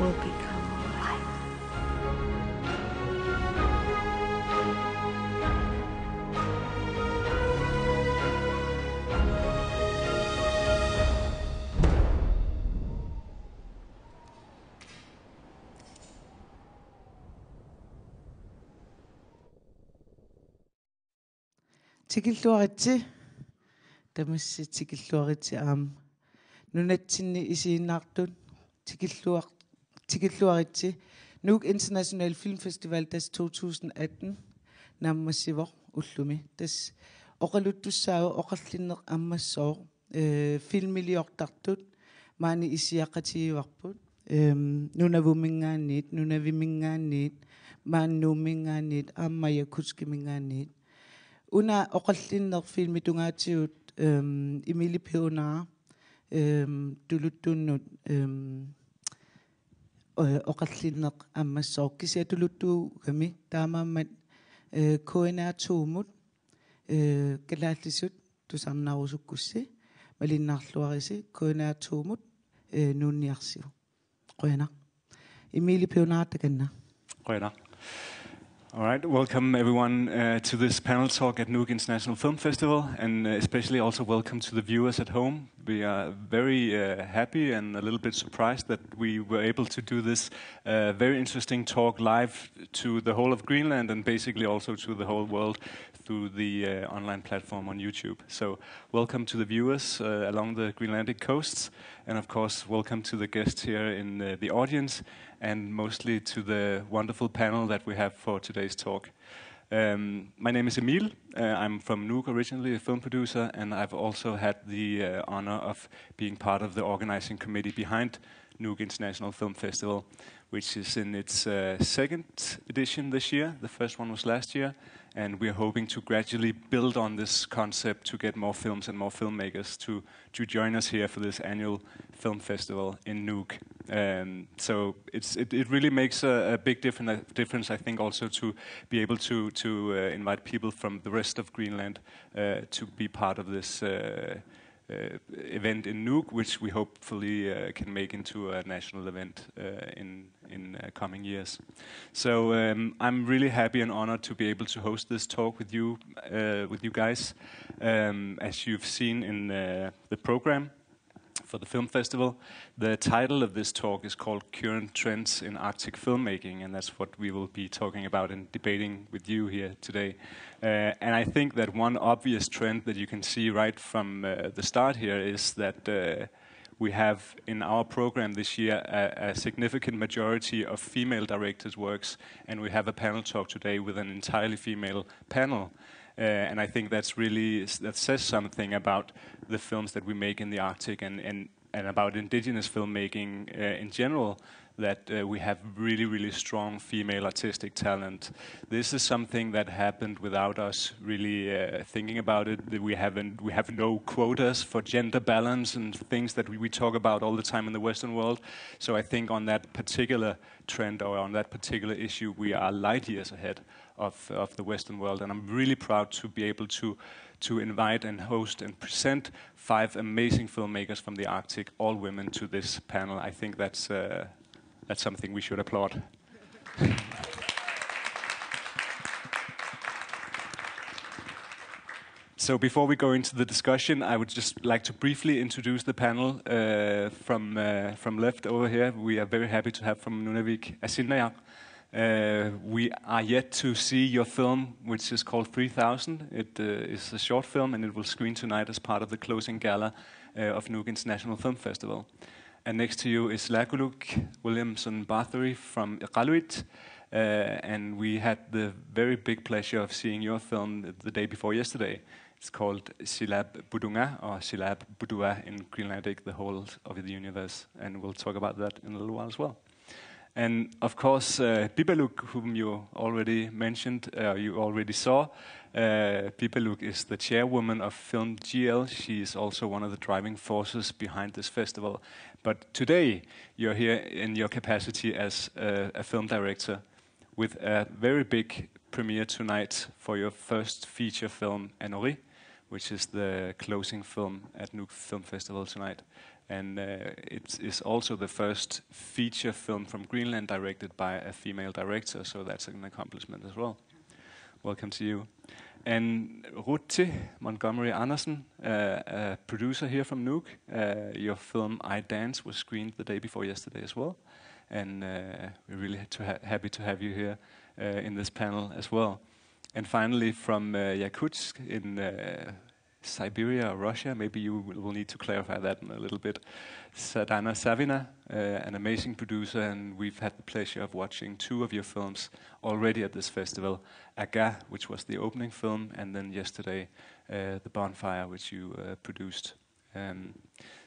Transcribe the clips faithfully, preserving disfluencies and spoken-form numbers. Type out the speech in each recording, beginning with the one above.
will become alive. Tikilluaritsi. Tamassi tikilluaritsi aamma nunatsinni isiginnaartut tikilluar-, tikilluaritsi. Nuuk International Film Festival tassa to tusind atten naammassivoq ullumi. Tassa oqaluttussaavoq oqallinneq ammassooq, eh, filmiliortartut maani issiaqatigivarput, ehm, Nunavuminngaanniit, Nunavimminngaanniit, maani Nuumminngaanniit, aamma Jakutskiminngaanniit. Una oqallinneq filmip tungaatigut, ehm, Emilie Peonara, ehm, tuluttuunnut, ehm, eh, oqallinneq ammassooq, kisianni tuluttuugami taamaammat, eh, K N R to-mut, eh, kalaallisut tusarnaarusukkussi malinnaarluarisi K N R to-mut, eh, nuunniarsiuk. Qujanaq. Emilie Peonara, takanna. Qujanaq. All right, welcome everyone, uh, to this panel talk at Nuuk International Film Festival, and, uh, especially also welcome to the viewers at home. We are very, uh, happy and a little bit surprised that we were able to do this, uh, very interesting talk live to the whole of Greenland and basically also to the whole world through the, uh, online platform on YouTube. So welcome to the viewers, uh, along the Greenlandic coasts, and of course, welcome to the guests here in, uh, the audience, and mostly to the wonderful panel that we have for today's talk. Um, my name is Emil. Uh, I'm from Nuuk originally, a film producer, and I've also had the, uh, honor of being part of the organizing committee behind Nuuk International Film Festival, which is in its, uh, second edition this year. The first one was last year, and we're hoping to gradually build on this concept to get more films and more filmmakers to, to join us here for this annual film festival in Nuuk. Um, so it's, it, it really makes a, a big difference, difference, I think, also to be able to, to, uh, invite people from the rest of Greenland, uh, to be part of this, uh, uh, event in Nuuk, which we hopefully, uh, can make into a national event, uh, in, in, uh, coming years. So, um, I'm really happy and honored to be able to host this talk with you, uh, with you guys. Um, as you've seen in, uh, the program for the film festival, the title of this talk is called Current Trends in Arctic Filmmaking, and that's what we will be talking about and debating with you here today. Uh, and I think that one obvious trend that you can see right from, uh, the start here is that, uh, we have in our program this year a, a significant majority of female directors' works, and we have a panel talk today with an entirely female panel. Uh, and I think that's really, that says something about the films that we make in the Arctic and, and, and about indigenous filmmaking, uh, in general, that, uh, we have really, really strong female artistic talent. This is something that happened without us really, uh, thinking about it. That we haven't, we have no quotas for gender balance and things that we, we talk about all the time in the Western world. So I think on that particular trend or on that particular issue, we are light years ahead of, of the Western world. And I'm really proud to be able to, to invite and host and present five amazing filmmakers from the Arctic, all women, to this panel. I think that's, uh, that's something we should applaud. So before we go into the discussion, I would just like to briefly introduce the panel, uh, from, uh, from left over here. We are very happy to have from Nunavik, Aasinnaajaaq. Uh, we are yet to see your film, which is called three thousand. It, uh, is a short film, and it will screen tonight as part of the closing gala, uh, of Nuuk International Film Festival. And next to you is Silaaguluk Williamson Bathory from Iqaluit. Uh, and we had the very big pleasure of seeing your film the, the day before yesterday. It's called Silaap Putunga, or Silaap Putua in Greenlandic, The Whole of the Universe. And we'll talk about that in a little while as well. And of course, uh, Pipaluk, whom you already mentioned, uh, you already saw. Uh, Pipaluk is the chairwoman of Film G L. She is also one of the driving forces behind this festival. But today, you're here in your capacity as a, a film director with a very big premiere tonight for your first feature film, Anori, which is the closing film at Nuuk Film Festival tonight. And uh, it is also the first feature film from Greenland directed by a female director, so that's an accomplishment as well. Welcome to you. And Ruti Montgomery Andersen, uh, a producer here from Nuuk, uh, your film I Dance was screened the day before yesterday as well. And uh, we're really to ha- happy to have you here uh, in this panel as well. And finally, from uh, Yakutsk in uh, Siberia or Russia, maybe you will will need to clarify that in a little bit. Sadana Savina, uh, an amazing producer, and we've had the pleasure of watching two of your films already at this festival, Aga, which was the opening film, and then yesterday, uh, The Bonfire, which you uh, produced. Um,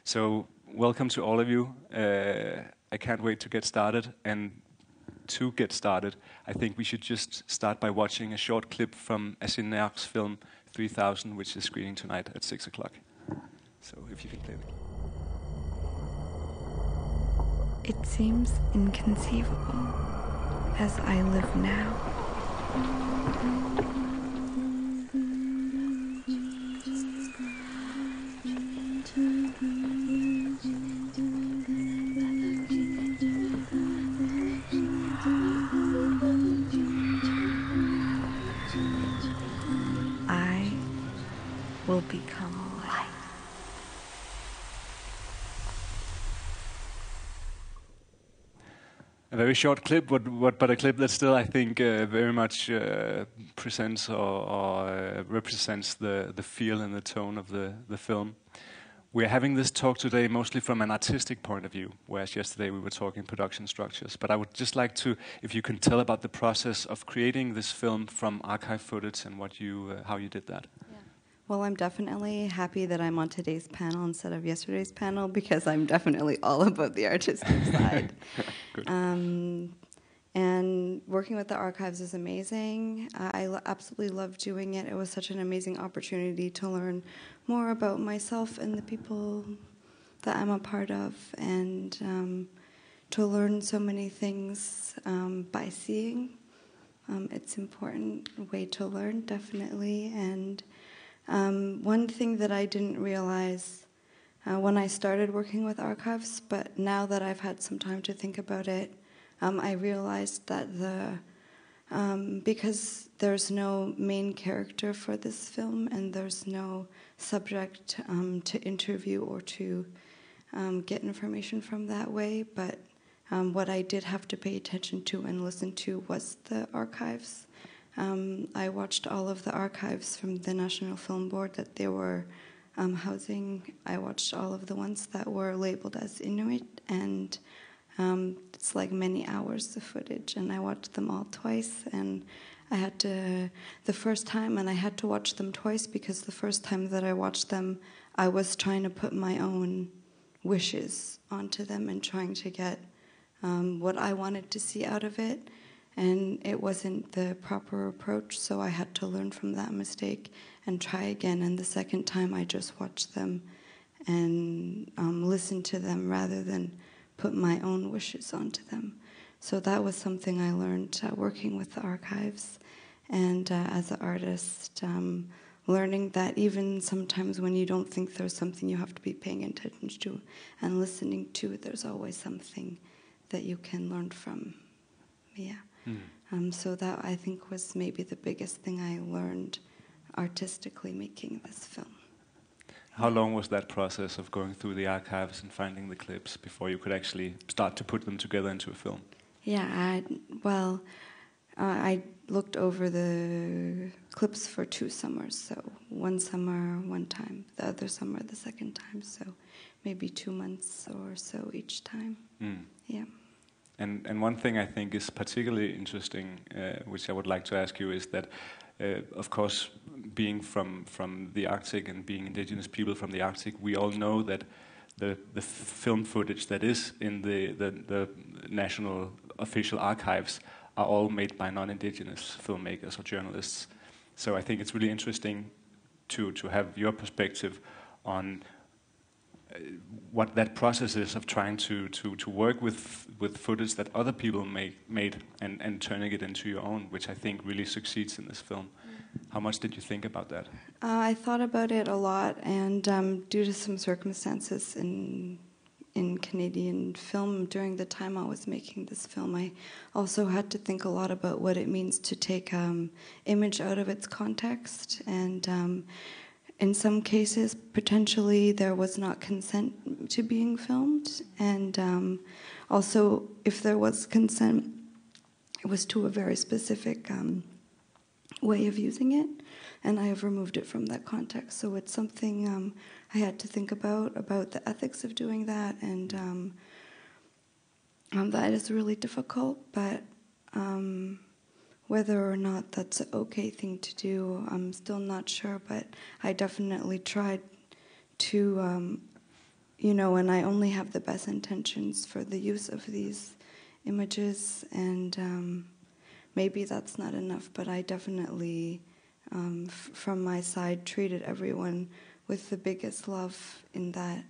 so, welcome to all of you. Uh, I can't wait to get started. And to get started, I think we should just start by watching a short clip from Asinær's film three thousand, which is screening tonight at six o'clock. So, if you can play the clip. It seems inconceivable as I live now. I will become light. A very short clip, but, but, but a clip that still, I think, uh, very much uh, presents or, or uh, represents the, the feel and the tone of the, the film. We're having this talk today mostly from an artistic point of view, whereas yesterday we were talking production structures. But I would just like to, if you can tell about the process of creating this film from archive footage and what you, uh, how you did that. Well, I'm definitely happy that I'm on today's panel instead of yesterday's panel because I'm definitely all about the artistic side. Um, and working with the archives is amazing. I, I lo- absolutely love doing it. It was such an amazing opportunity to learn more about myself and the people that I'm a part of, and um, to learn so many things um, by seeing. Um, it's important way to learn, definitely. And um, one thing that I didn't realize uh, when I started working with archives, but now that I've had some time to think about it, um, I realized that the um, because there's no main character for this film and there's no subject um, to interview or to um, get information from that way, but um, what I did have to pay attention to and listen to was the archives. Um, I watched all of the archives from the National Film Board that they were um, housing. I watched all of the ones that were labeled as Inuit, and um, it's like many hours of footage, and I watched them all twice. And I had to, the first time, and I had to watch them twice because the first time that I watched them, I was trying to put my own wishes onto them and trying to get um, what I wanted to see out of it. And it wasn't the proper approach, so I had to learn from that mistake and try again. And the second time, I just watched them and um, listened to them rather than put my own wishes onto them. So that was something I learned uh, working with the archives. And uh, as an artist, um, learning that even sometimes when you don't think there's something you have to be paying attention to and listening to, there's always something that you can learn from. Yeah. Um, so that, I think, was maybe the biggest thing I learned artistically making this film. How long was that process of going through the archives and finding the clips before you could actually start to put them together into a film? Yeah, I, well, uh, I looked over the clips for two summers. So one summer, one time, the other summer, the second time. So maybe two months or so each time. Yeah. And, and one thing I think is particularly interesting, uh, which I would like to ask you, is that, uh, of course, being from, from the Arctic and being indigenous people from the Arctic, we all know that the, the film footage that is in the, the, the national official archives are all made by non-indigenous filmmakers or journalists. So I think it's really interesting to, to have your perspective on uh, what that process is of trying to, to, to work with, with footage that other people make, made and, and turning it into your own, which I think really succeeds in this film. How much did you think about that? Uh, I thought about it a lot, and um, due to some circumstances in Canadian film during the time I was making this film. I also had to think a lot about what it means to take um, image out of its context, and um, in some cases, potentially there was not consent to being filmed, and um, also if there was consent, it was to a very specific um, way of using it, and I have removed it from that context. So it's something um, I had to think about, about the ethics of doing that, and um, um, that is really difficult, but um, whether or not that's an okay thing to do, I'm still not sure, but I definitely tried to, um, you know, and I only have the best intentions for the use of these images, and um, maybe that's not enough, but I definitely, um, f- from my side, treated everyone with the biggest love in that,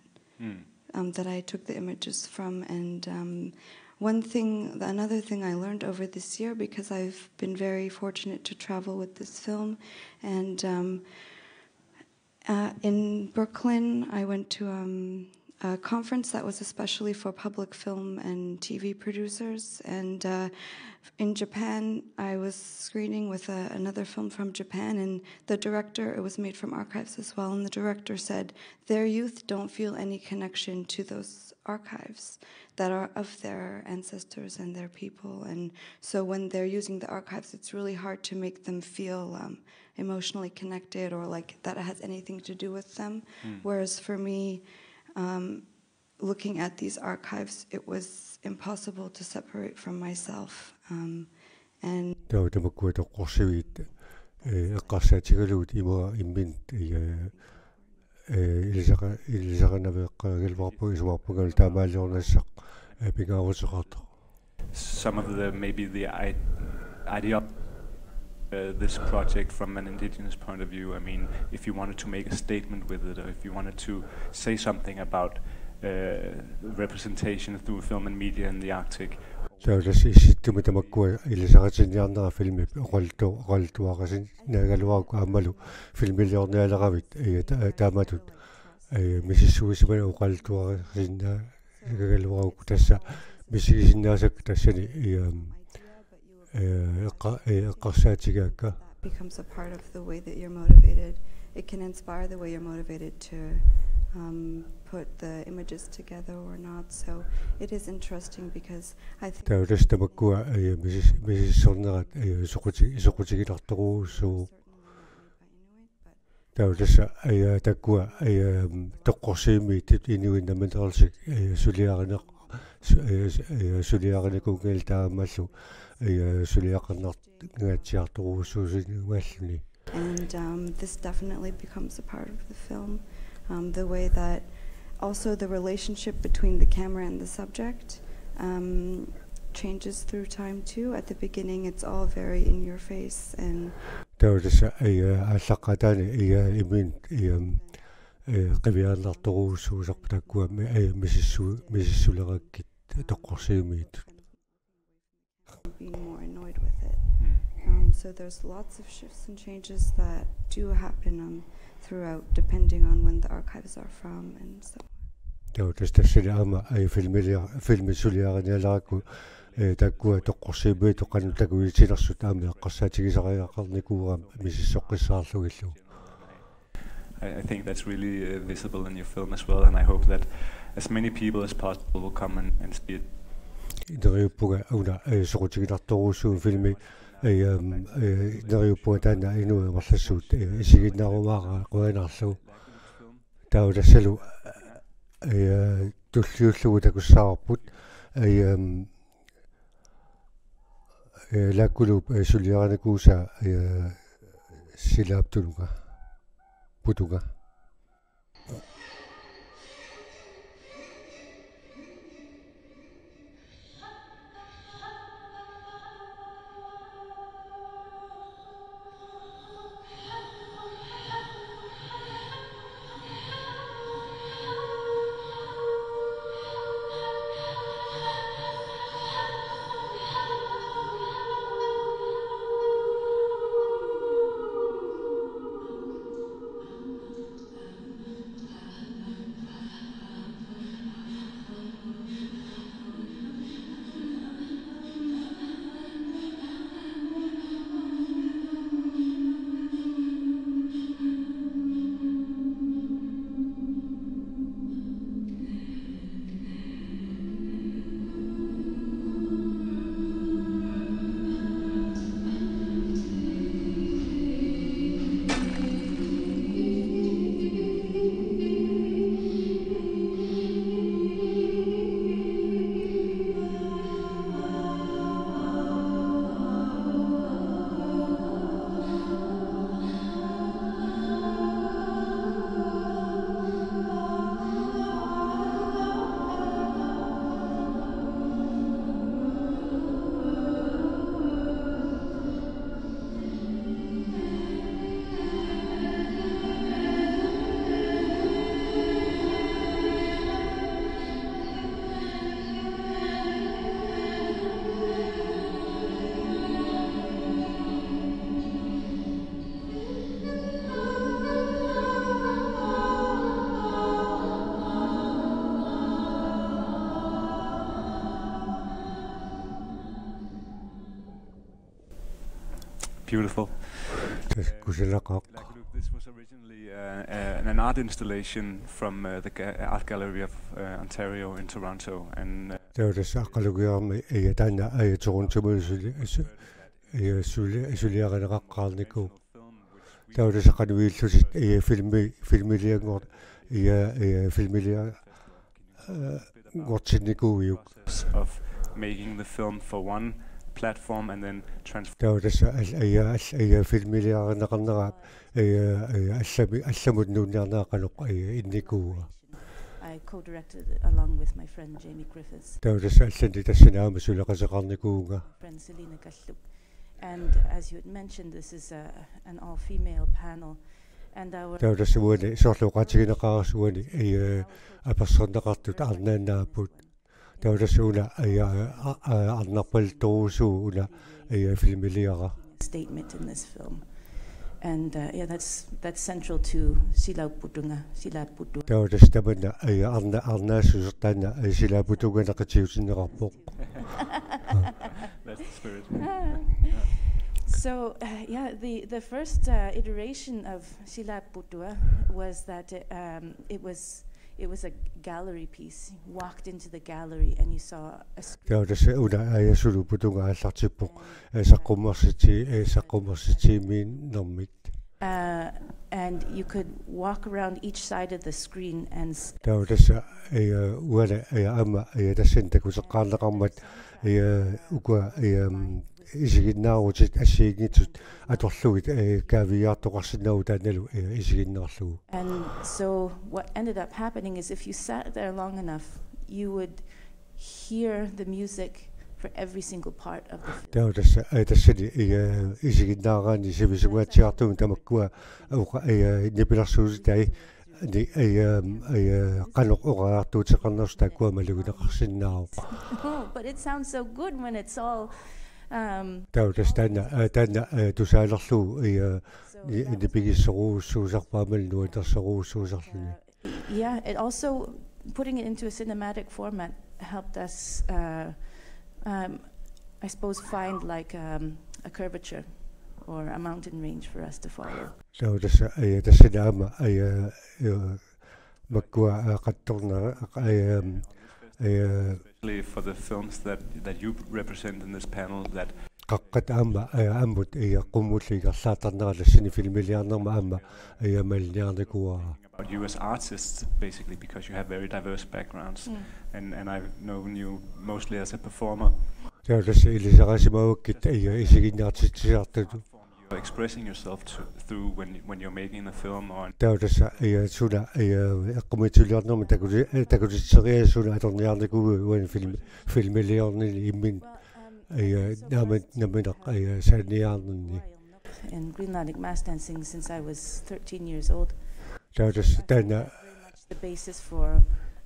um, that I took the images from. And um, one thing, another thing I learned over this year, because I've been very fortunate to travel with this film, and um, uh, in Brooklyn, I went to um, a conference that was especially for public film and T V producers. And uh, in Japan, I was screening with a, another film from Japan, and the director, it was made from archives as well, and the director said, "Their youth don't feel any connection to those archives that are of their ancestors and their people. And so when they're using the archives, it's really hard to make them feel um, emotionally connected or like that has anything to do with them." Whereas for me, um, looking at these archives, it was impossible to separate from myself. Um, and Taava tamakkua toqqorsiviit, eh, eqqarsaatigalugit immaqa imminut, eh, eh, ilisaqa-, ilisaqanaveeqqagaluarpugut, isumaqarpungalu taamaaliornissaq, eh, pingaaruteqartoq. Some of the, maybe the I- idea uh, this project from an indigenous point of view. I mean, if you wanted to make a statement with it, or if you wanted to say something about uh, representation through film and media in the Arctic. Taava tassa issittumi tamakkua ilisaqatinniarnerat filmip oqaluttu-, oqaluttuarisinnaagaluarukku aammalu filmiliornialeravit, eh, ta- taamatut, eh, misissuisimaneq oqaluttuarisinnaagaluarukku, tassa misigisinnaasakka tassani, eh, um, eh, eqqa- eh, eqqarsaatigaakka. That becomes a part of the way that you're motivated. It can inspire the way you're motivated to um, put the images together or not. So it is interesting because I think Taava tassa tamakkua, eh, misis- misissornerat, eh, soquti- soqutiginartorujussuuvoq. Taava tassa, eh, taakkua, eh, toqqorsivimmiittut inuit nammineerlutik, eh, suliarineq- su- eh, su- eh, suliarinikuunngillat taamaallu, eh, suliaqarnartungaatsiartorujussuusinngualluni. And um, this definitely becomes a part of the film. Um, the way that also the relationship between the camera and the subject um, changes through time too. At the beginning, it's all very in your face, and Taava tassa, eh, aallaqqaataani, eh, imminut, eh, um, eh, qiviarnartorujussuusarput taakkua mi- eh, misissu- misissulerakkit toqqorsivimmiittut. being more annoyed with it. Um, so there's lots of shifts and changes that do happen um, throughout, depending on when the archives are from and so. Taava tassa tassani aamma, eh, filmilia- filmi suliarinialerakku, eh, taakkua toqqorsivimmiittut qanoq takuitilersut aamma eqqarsaatigisariaqarnikuugama misissoqqissaarlugillu. I I think that's really uh, visible in your film as well, and I hope that as many people as possible will come and, and see it. Neriuppunga una, eh, soqutiginartorujussuuvoq filmi, eh, um, eh, neriuppunga taanna inuit amerlasuut, eh, isiginnarumaarput qujanarlu. Taava tassalu, eh, tulliullugu takussaavarput, eh, um, eh, Laakkuluup, eh, suliarinikuusaa, eh, silaap tununga. Putunga. Beautiful. Tassa kusanaqaaq. This was originally uh, uh, an art installation from uh, the ga- Art Gallery of uh, Ontario in Toronto, and uh, Taava tassa Aqqalugiarmi, ija, taanna, ija, Torontomiut suli, su-, ija, suli, suliarineqaqqaarnikuuvoq. Taava tassa qanoq ilillutit, ija, filmi, filmilianngor-, ija, ija, filmilia-, eh, -ngortinnikuuiuk. Of making the film for one platform and then transfer. Taava tassa al-, ija, al-, ija, filmiliarineqarnera, ija, ija, allami-, allamut nuunniarnera qanoq, ija, innikuua. I co-directed along with my friend Jamie Griffiths. Taava tassa allani tassani aamma suleqateqarnikuuvunga. Friend Selina Kalluk. And as you had mentioned, this is a, an all-female panel. And our Taava tassa uani soorlu oqaatigineqarsuani, ija, apersorneqartut arnaannaapput. Taava tassa una, ija, a-, a-, arnarpaluttorujussuuvoq una, ija, filmiliara. Statement in this film. And uh, yeah, that's that's central to Silapputunga, Silapputu. Taava tassa tamanna, ija, arna-, arnaassusertaanna, ija, Silapputunga naqitiutinneqarpoq. That's the spirit. So uh, yeah, the the first uh, iteration of Silapputua was that it, um, it was it was a gallery piece. You walked into the gallery and you saw a screen. Taava tassa una, ija, Silapputunga aallartippoq, ija, saqqummersiti-, ija, saqqummersitsimiinnermik. Uh, and you could walk around each side of the screen and s- Taava tassa, ija, uani, ija, aamma, ija, tassani takuteqqaarneqarmat, ija, ukua, ija, mm, isiginnaarutit assigiinngitsut atorlugit, ija, kaaviiaartoqarsinnaavoq taannalu, ija, isiginnaarlugu. And so what ended up happening is if you sat there long enough, you would hear the music for every single part of the film. Taava tassa, ija, tassani, ija, isiginnaaraanni sivisungaatsiartumik tamakkua oqa-, ija, nipilersuutitai, ni-, ija, ija, qanoq oqariartuuteqarnersoq taakkua malugineqarsinnaavoq. Oh, but it sounds so good when it's all. Um, Taava tassa taanna, aa, taanna, aa, tusaalerlugu, ija, ni-, nipigissorujussuusarpoq aammalu nuannersorujussuusarluni. Yeah, it also, putting it into a cinematic format helped us, uh, um, I suppose, find like um, a curvature or a mountain range for us to follow. Taava tassa, ija, tassani aamma, ija, ija, makkua, aa, qattornera, ija, ija, Especially for the films that, that you represent in this panel, that qaqqat aamma, ija, ammut, ija, qummullu ingerlaartarnera tassani filmiliarnerma aamma, ija, malinniarnikuuara. About you as artists, basically, because you have very diverse backgrounds, and, and I've known you mostly as a performer. Taava tassa ilisarisimavakkit, ija, isiginnaartitsisartutut. You're expressing yourself to, through when, when you're making a film or. Taava tassa, ija, suna, ija, eqqumiitsuliornermi takuti-, ija, takutitseriaaseq suna atorniarnikuuiuk uani film-, filmiliornini imminut, ija, naammat-, nammineq, ija, saanissaanini. In Greenlandic mass dancing since I was thirteen years old. Taava tassa taanna, The basis for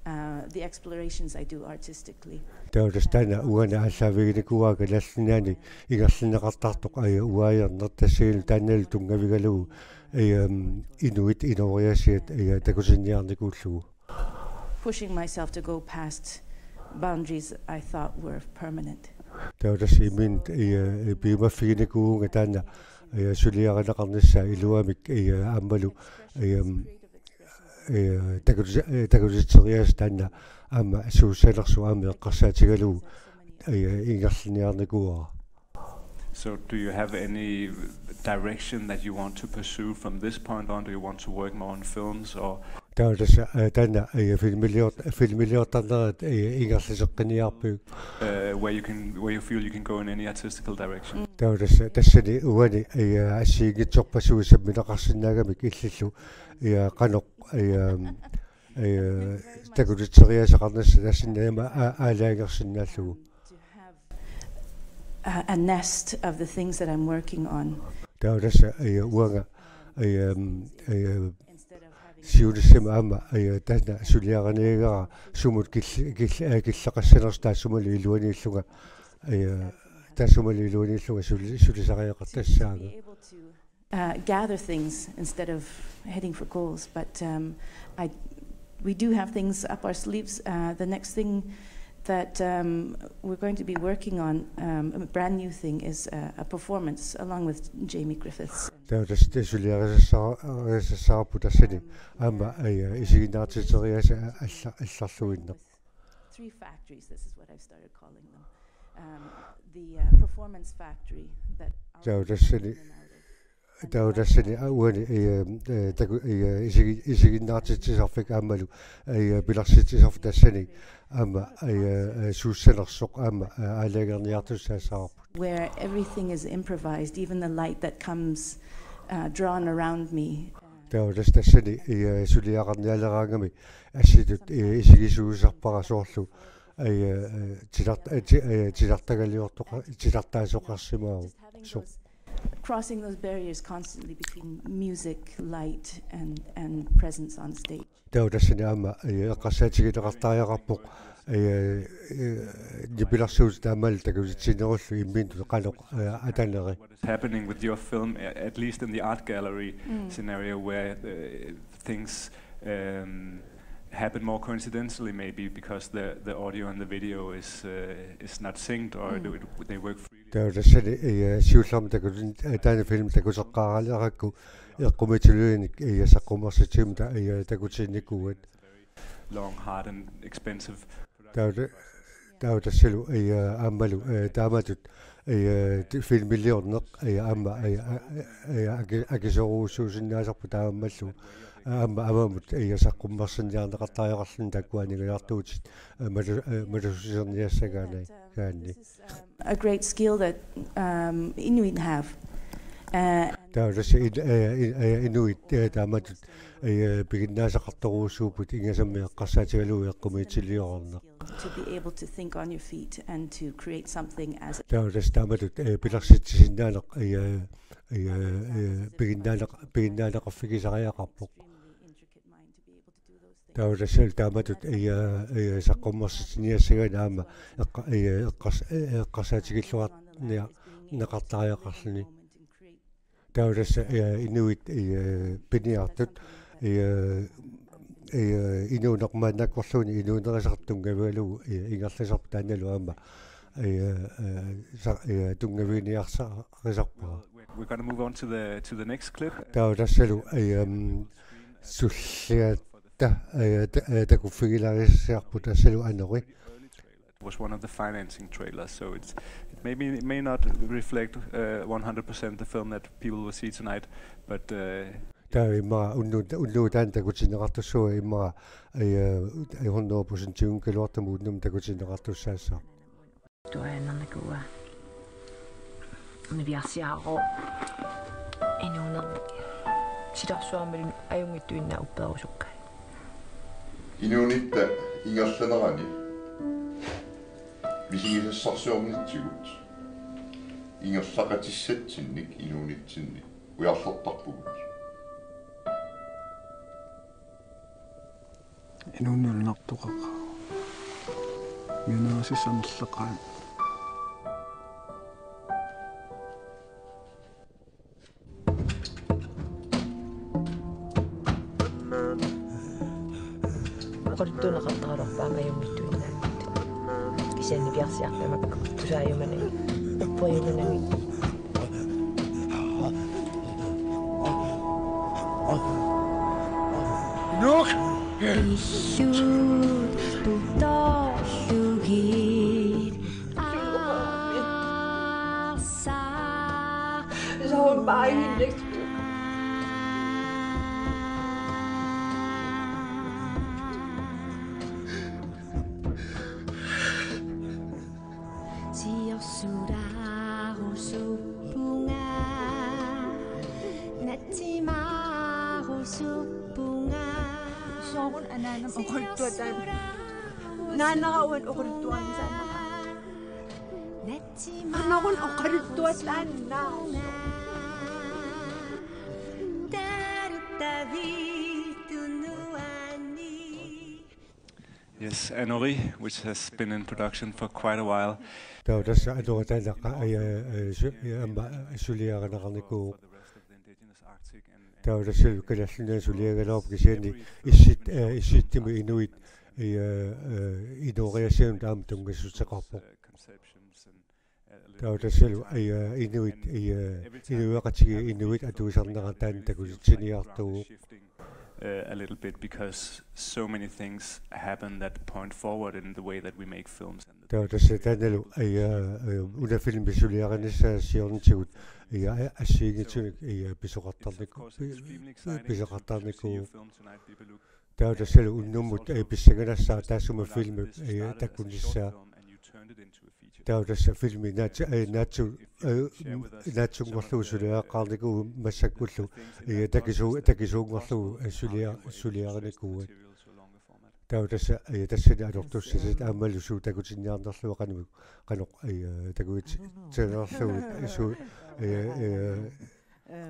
uh, the explorations I do artistically. taava tassa taanna uani aallaaviginikuuara Kalaallit Nunaanni ingerlanneqartartoq, ija, uaajarneq, tassanilu taannalu tunngavigalugu, ija, mm, inuit inooriaasiat, ija, takutinniarnikuullugu. Pushing myself to go past boundaries I thought were permanent. Taava tassa imminut, ija, piumaffiginikuuvunga taanna, ija, suliarineqarnissaa iluamik, ija, aammalu, ija, mm, ija, takuti-, ija, takutitseriaaseq taanna aamma suussanersoq aamma eqqarsaatigalugu, ija, ingerlanniarnikuuara. So do you have any direction that you want to pursue from this point on? Do you want to work more on films or? Taava tassa, aa, taanna, ija, filmiliort-, filmiliortarnerat, ija, ingerlateqqinniarpiuk? Uh, where you can, where you feel you can go in any artistical direction. Taava tassa, tassani uani, ija, assigiinngitsorpassuit sammineqarsinnaagamik illillu, ija, qanoq, ija, ija, takutitseriaaseqarnissaq tassani aamma aa-, aalajangersinnaallugu. To have uh, a nest of the things that I'm working on. Taava tassa, ija, uanga, ija, mm, ija, Instead of having siunissami aamma, ija, taanna suliariniagara sumut kill-, kill-, aa, killeqassanersoq taassumalu iluaniillunga, ija, taassumalu iluaniillunga suli-, sulisariaqartassaanga. Be able to uh, gather things instead of heading for goals. But um, I, we do have things up our sleeves. Uh, the next thing that um, we're going to be working on um, a brand new thing is uh, a performance along with Jamie Griffiths. Taava tassa suliarisassaarput tassani aamma isiginnaartitseriaaseq allarluinnaq. Three factories, this is what I've started calling them. Um, the uh, performance factory that Taava tassani taava tassani uani taku isiginnaartitsisarfik aammalu pilersitsisarfik tassani aamma suussanersoq aamma aalajangerniartussaassaavarput. Where everything is improvised, even the light that comes uh, drawn around me. Taava tassa tassani suliaqarnialeraangami assitut isigisuusarpara soorlu tilartagaliortoqa tilartaasoqarsimaavoq. Crossing those barriers constantly between music, light, and, and presence on stage. Taava tassani aamma eqqarsaatigineqartariaqarpoq nipilersuutit taamaallaat takutitsinerullu imminnut qanoq ataneri. What is happening with your film, at least in the art gallery mm. scenario where uh, things um, happen more coincidentally maybe because the, the audio and the video is uh, is not synced or mm. they, they work freely. Taava tassani siullermik takutin taanna film takuteqqaaralerakku eqqumiitsuliinik saqqummersitsigimmat takutinnikuuat. Long, hard and expensive. Taava tassalu aammalu taamatut filmiliorneq aamma akisoorujussuusinnaasarpoq taamaallu aamma avammut saqqummersinniarneqartariaqarluni taakku aningaasartuutit malussutissarniassagaanni. A great skill that um, Inuit have. Taava tassa inuit taamatut piginnaasaqartorujussuupput ingasammik eqqarsaatigalugu eqqumiitsuliorneq. To be able to think on your feet and to create something as. Taava tassa taamatut pilersitsisinnaaneq piginnaaneq piginnaaneqarfigisariaqarpoq. Taava tassalu taamatut saqqummersitsiniassagaanni aamma eqqarsaatigineqartariaqarluni. Taava tassa inuit piniartut inuuneq maannakkorluunniit inuunerisartut tunngavigalugu ingerlasarput taannalu aamma tunngaviginiarsarisarpara. We're going to move on to the to the next clip. Taava tassalu sulliatta takuffigilaarsiarput tassalu Anori. Was one of the financing trailers, so it's it maybe it may not reflect uh, one hundred percent the film that people will see tonight, but uh, Taava immaqa unnugu taanna takutinneqartussaavoq immaqa hundrede procent tigunngikkaluartumik unnummut takutinneqartussaassaaq. Tuaannarnikuua. Niviarsiaroo inuunermi silarsuarmilu ajunngitsuinnaat upperusukkai. Inuunitta ingerlanerani misigisassarsiornitsigut ingerlaqatissatsinnik inuunitsinni ujarlertarpugut. Inuuneq lunartoqaqqaarpoq. Mianerusumik amerlaqaat. Oqaluttuunneqartaraluarpara ajunngitsuinnaat. Kisianni niviarsiartamakku tusaajumanagit, upperjumanagit. Illuut putoorlugit aasaq. Siorsularusuppunga, natsimaarusup- Sooruna anaanama oqaluttuataa? Naanara uani oqaluttuarisaanersoq. Naanara uani oqaluttuataa? Yes, Anori, which has been in production for quite a while. Taava tassa Anori taanna aamma suliarineqarnikuuvoq. Taava tassa Kalaallit Nunaanni suliagaluarpoq kisianni Issiit Issiittumut inuit ia, eh, inooriaassianut aamma tunngassuteqarpoq. Taava tassalu ia inuit, ia inuiaqatigiit inuit atuisarnerat taanna takutitsiniartuuvoq. Uh, a little bit because so many things happen that point forward in the way that we make films. And the Taava tassa taannalu ia, eh, una filmi suliarinissaa siornatigut ia assigiinngitsunik ia pisoqartarniku, pisoqartarnikuuvoq. Taava tassalu unnummut, eh, pissanganassaaq taassuma filmi, eh, takunissaa. Taava tassa filmi naatsu-, eh, naatsu-, eh, naatsunngorlugu suliaqqaarnikuuvoq massakkullu, eh, takisu-, takisuunngorlugu, eh, sulia-, suliarinikuuat. Taava tassa, eh, tassani atortussatit aammalu suut takutinniarnerlugit qanoq, qanoq, eh, takuit-, takutinniarnerlugit, eh, suut, eh, eh,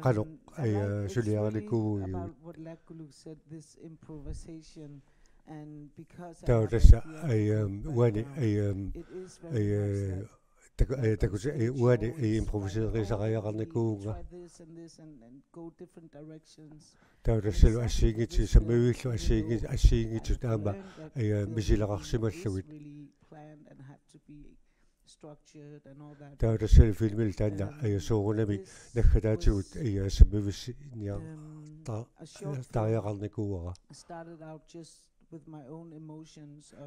qanoq, eh, suliarinikuuigut. Taava tassa, eh, uani, eh, eh, taku-, eh, takuti-, eh, uani, eh, improviseerisariaqarnikuuvunga. Taava tassalu assigiinngitsut, sammivillu assigiinngit-, assigiinngitsut aamma, eh, misileqarsimallugit. Taava tassalu filmili taanna, eh, soorunami naggataatigut, eh, sammivissinniar-, ta-, tariaqarnikuuara.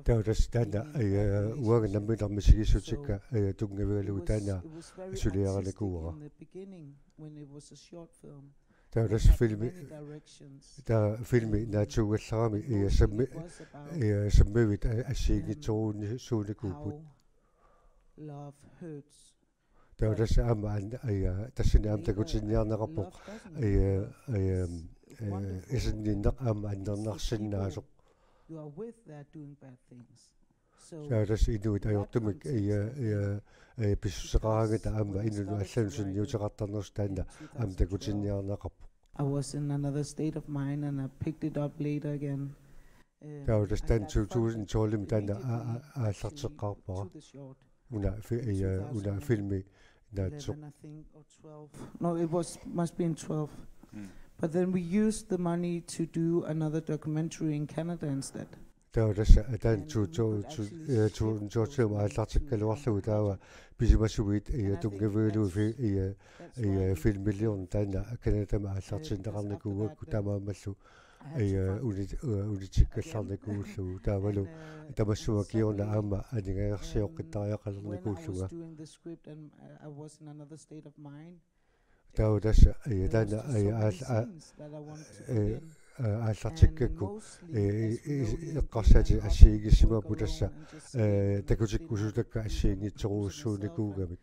Taava tassa taanna, eh, uanga nammineq misigissutikka, eh, tunngavigalugu taanna suliarinikuuara. Taava tassa filmi, taava filmi naatsuugallarami, eh, sammi-, eh, sammivit a-, assigiinngitsorujussuunikuupput. Taava tassa aamma an-, ia, tassani aamma takutinniarneqarpoq, ia, ia, eh, isinninneq aamma annernarsinnaasoq. Taava tassa inuit ajortumik, ia, ia, eh, pissuseqaraangata aamma inunnut allanut sunniuteqartarnersut taanna aamma takutinniarneqarpoq. I was in another state of mind and I picked it up later again. Taava tassa taanna two thousand twelve-imi taanna a-, a-, aallarteqqaarpara. Una fi-, ia, una filmi naatsoq. eleven, I think, or twelve. No, it was, must be in twelve. But then we used the money to do another documentary in Canada instead. Taava tassa taanna two thousand, two thousand twelve-imi aallartikkaluarlugu taava pisimasuit, ia, tunngavigalugu fi-, ia, ia, filmiliorneq taanna Canadami aallartinneqarnikuuakku taamaammallu ia, uni-, ia, unitsikkallarnikuullugu taavalu tamassuma kingorna aamma aningaasarsioqqittariaqalernikuullunga. Taava tassa, ia, taanna, ia, aal-, a-, eh, a-, aallartikkakku, eh, i-, i-, eqqarsaatit assigiinngissimaapput tassa, eh, takutikkusutakka assigiinngitsorujussuunikuugamik.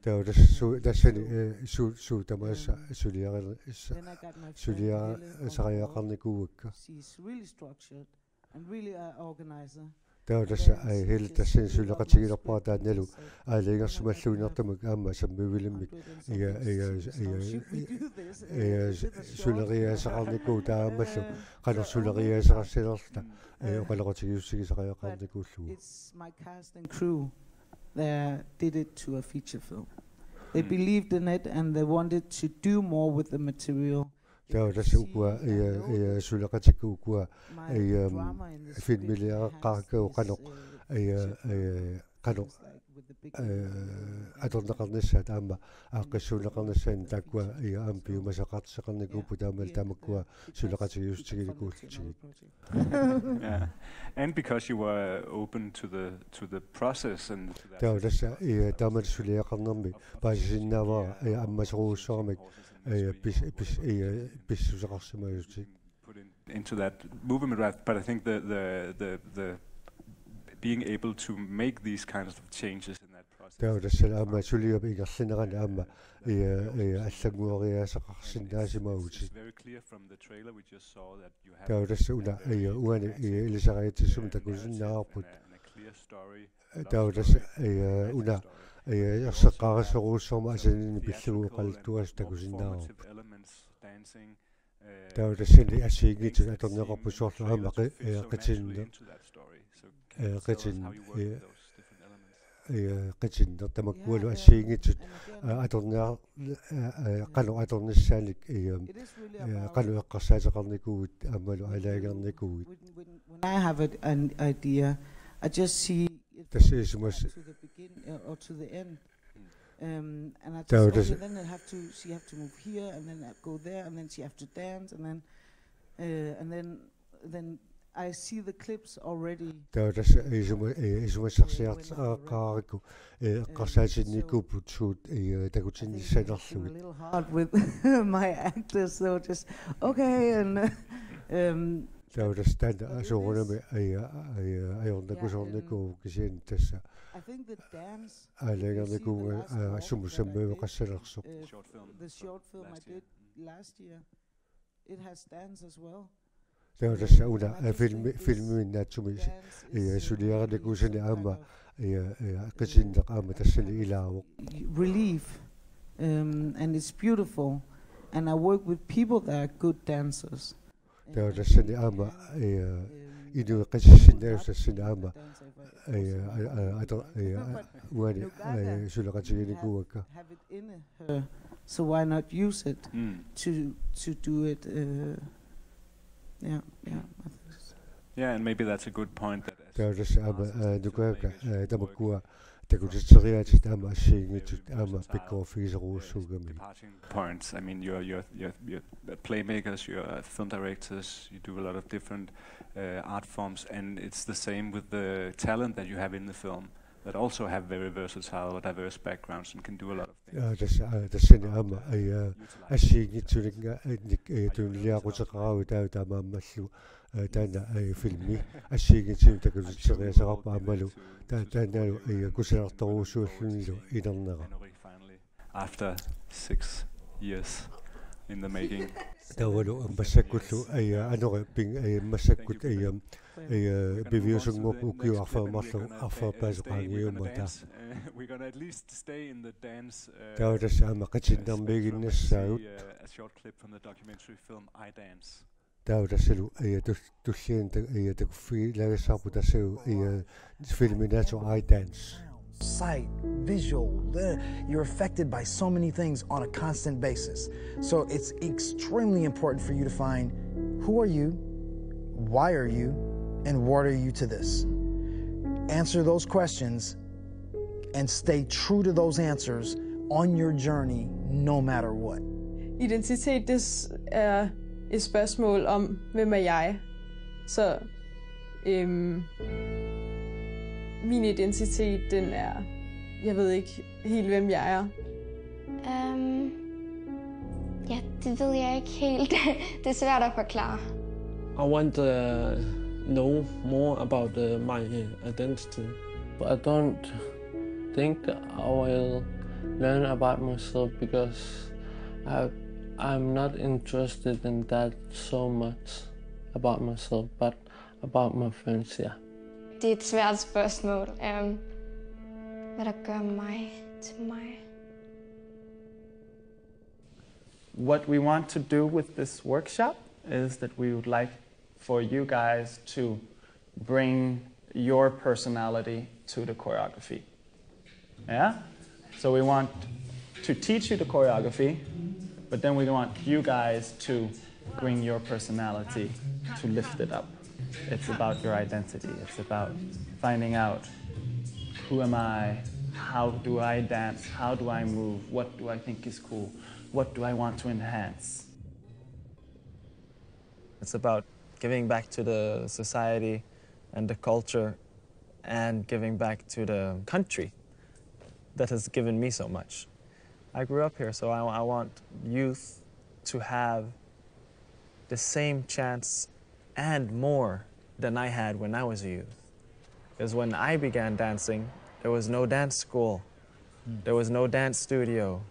Taava tassa su-, tassani, eh, su-, suut tamaasa suliari-, sa-, suliarisariaqarnikuuakka. Taava tassa, eh, Helle tassani suleqatigilerpara taannalu aalajangersimalluinnartumik aamma sammivilimmik, ia, ia, ia, ia, suleriaaseqarnikuuvoq taamaallu qanoq suleriaaseqarsinnaanerluta, eh, oqaloqatigiissutigisariaqarnikuullugu. It's my cast and crew that did it to a feature film. They believed in it and they wanted to do more with the material. Taava tassa ukua, ia, ia, suleqatikkut ukua, ia, filmiliaqqaarakku qanoq, ia, ia, qanoq, eh, atorneqarnissaat aamma aaqqissuunneqarnissaannik taakkua, ia, aamma piumasaqartitseqarnikuupput taamaammat tamakkua suleqatigiissutiginikuullugit. Yeah. And because you were open to the to the process and to that Taava tassa, ia, taama suliaqarnermi paasisinnaavara, ia, ammasorujussuarmik, ia, pis-, pis-, ia, pissuseqarsimajutit. Put in, into that movement, right? But I think the the the the being able to make these kinds of changes in that process. Taava tassa aamma suliap ingerlanerani aamma, ia, ia, allanngueriaaseqarsinnaasimagussi. It's very clear from the trailer we just saw that you have Taava tassa una, ia, uani, ia, ilisariaatsissumik takusinnaavarput. And a, and a clear story. Taava tassa, ia, una, ia, erseqqaarissorujussuarmik asanninni pillugu oqaluttuaasut takusinnaavarput. Elements, dancing, uh, Taava tassani assigiinngitsut atorneqarput soorlu aamma qi-, ia, qitinneq, ia, qitin-, ia, eh, qitinneq tamakkualu assigiinngitsut, eh, atorniar-, eh, eh, qanoq atornissaanik, eh, eh, qanoq eqqarsaateqarnikuuit aammalu aalajangernikuuit. When, when, when I have a, an idea, I just see it Tassa from isumas- to the beginning, uh, or to the end. Um, and I just, Taava okay, tassa- then I have to, she have to move here, and then I go there, and then she have to dance, and then, uh, and then, then I see the clips already. Taava tassa isuma-, eh, isumassarsiartaqarakku, eh, eqqarsaatinnikuupput suut, eh, I think I'm being a takutinnissanerlugit. Little hard with my actors, so just, okay, and, uh, um, Taava tassa taanna soorunami aja-, aja-, ajornakusoornikuuvoq kisianni tassa I think the dance, aalajangernikuuvunga, eh, sumut sammiveqassanersoq. uh, the short film I did last year, it has dance as well. Taava tassa una, eh, filmi-, filmimi naatsumik, eh, suliarinikuusani aamma, eh, eh, qitinneq aamma tassani ilaavoq. Relief, um, and it's beautiful. And I work with people that are good dancers. Taava tassani aamma, eh, inuit qitissinnaasoq tassani aamma, eh, a-, a-, ato-, eh, a-, uani, eh, suleqatiginikuuakka. Have it in her, so why not use it Mm. to, to do it? Uh, yeah, yeah. I think so. Yeah, and maybe that's a good point. That as Taava tassa aamma, artists eh, and nukaakka, filmmakers, eh, tamakkua takutitseriaatsit aamma assigiinngitsut aamma pikkoreqqisorujussuugamik. Departing points. I mean, you're, you're, you're, you're playmakers, you're film directors, you do a lot of different uh, art forms, and it's the same with the talent that you have in the film that also have very versatile or diverse backgrounds and can do a lot of things. Eh, tassa, eh, tassani aamma, eh, assigiinngitsunik, eh, nik-, eh, tunuliaquteqaruit taava taamaammallu, eh, taanna, eh, filmi assigiinngitsunik takutitseriaaseqarpoq aammalu ta-, taannalu, eh, kusanartorujussuullunilu inernera. Anori finally, after six years in the making. Taavalu massakkullu, eh, Anori ping-, eh, massakkut, eh, eh, piviusunngorput ukiut arfineq-marluk arfineq-paasoq qaangiummata. We're gonna at least stay in the dance. Uh, Taava tassa aamma qitinnermiiginnassaagut. See, uh, a short clip from the documentary film I Dance. Taava tassalu, eh, tul-, tulliani ta-, eh, takuffigilaagissavarput tassalu, eh, filmi naatsumik I Dance. Sight, visual, the, you're affected by so many things on a constant basis. So it's extremely important for you to find who are you, why are you, and what are you to this? Answer those questions and stay true to those answers on your journey no matter what. Identitet, det s- er et spørgsmål om, hvem er jeg? Så øhm, min identitet, den er, jeg ved ikke helt, hvem jeg er. Øhm, ja, det ved jeg ikke helt. Det er svært at forklare. I want to know more about uh, my uh, identity. But I don't think I will learn about myself because I, I'm not interested in that so much about myself, but about my friends, yeah. Det er et svært spørgsmål. Øhm, hvad der gør mig til mig. What we want to do with this workshop is that we would like for you guys to bring your personality to the choreography. Yeah? So we want to teach you the choreography, but then we want you guys to bring your personality, to lift it up. It's about your identity. It's about finding out, who am I? How do I dance? How do I move? What do I think is cool? What do I want to enhance? It's about giving back to the society and the culture and giving back to the country that has given me so much. I grew up here, so I, I want youth to have the same chance and more than I had when I was a youth. Because when I began dancing, there was no dance school, there was no dance studio,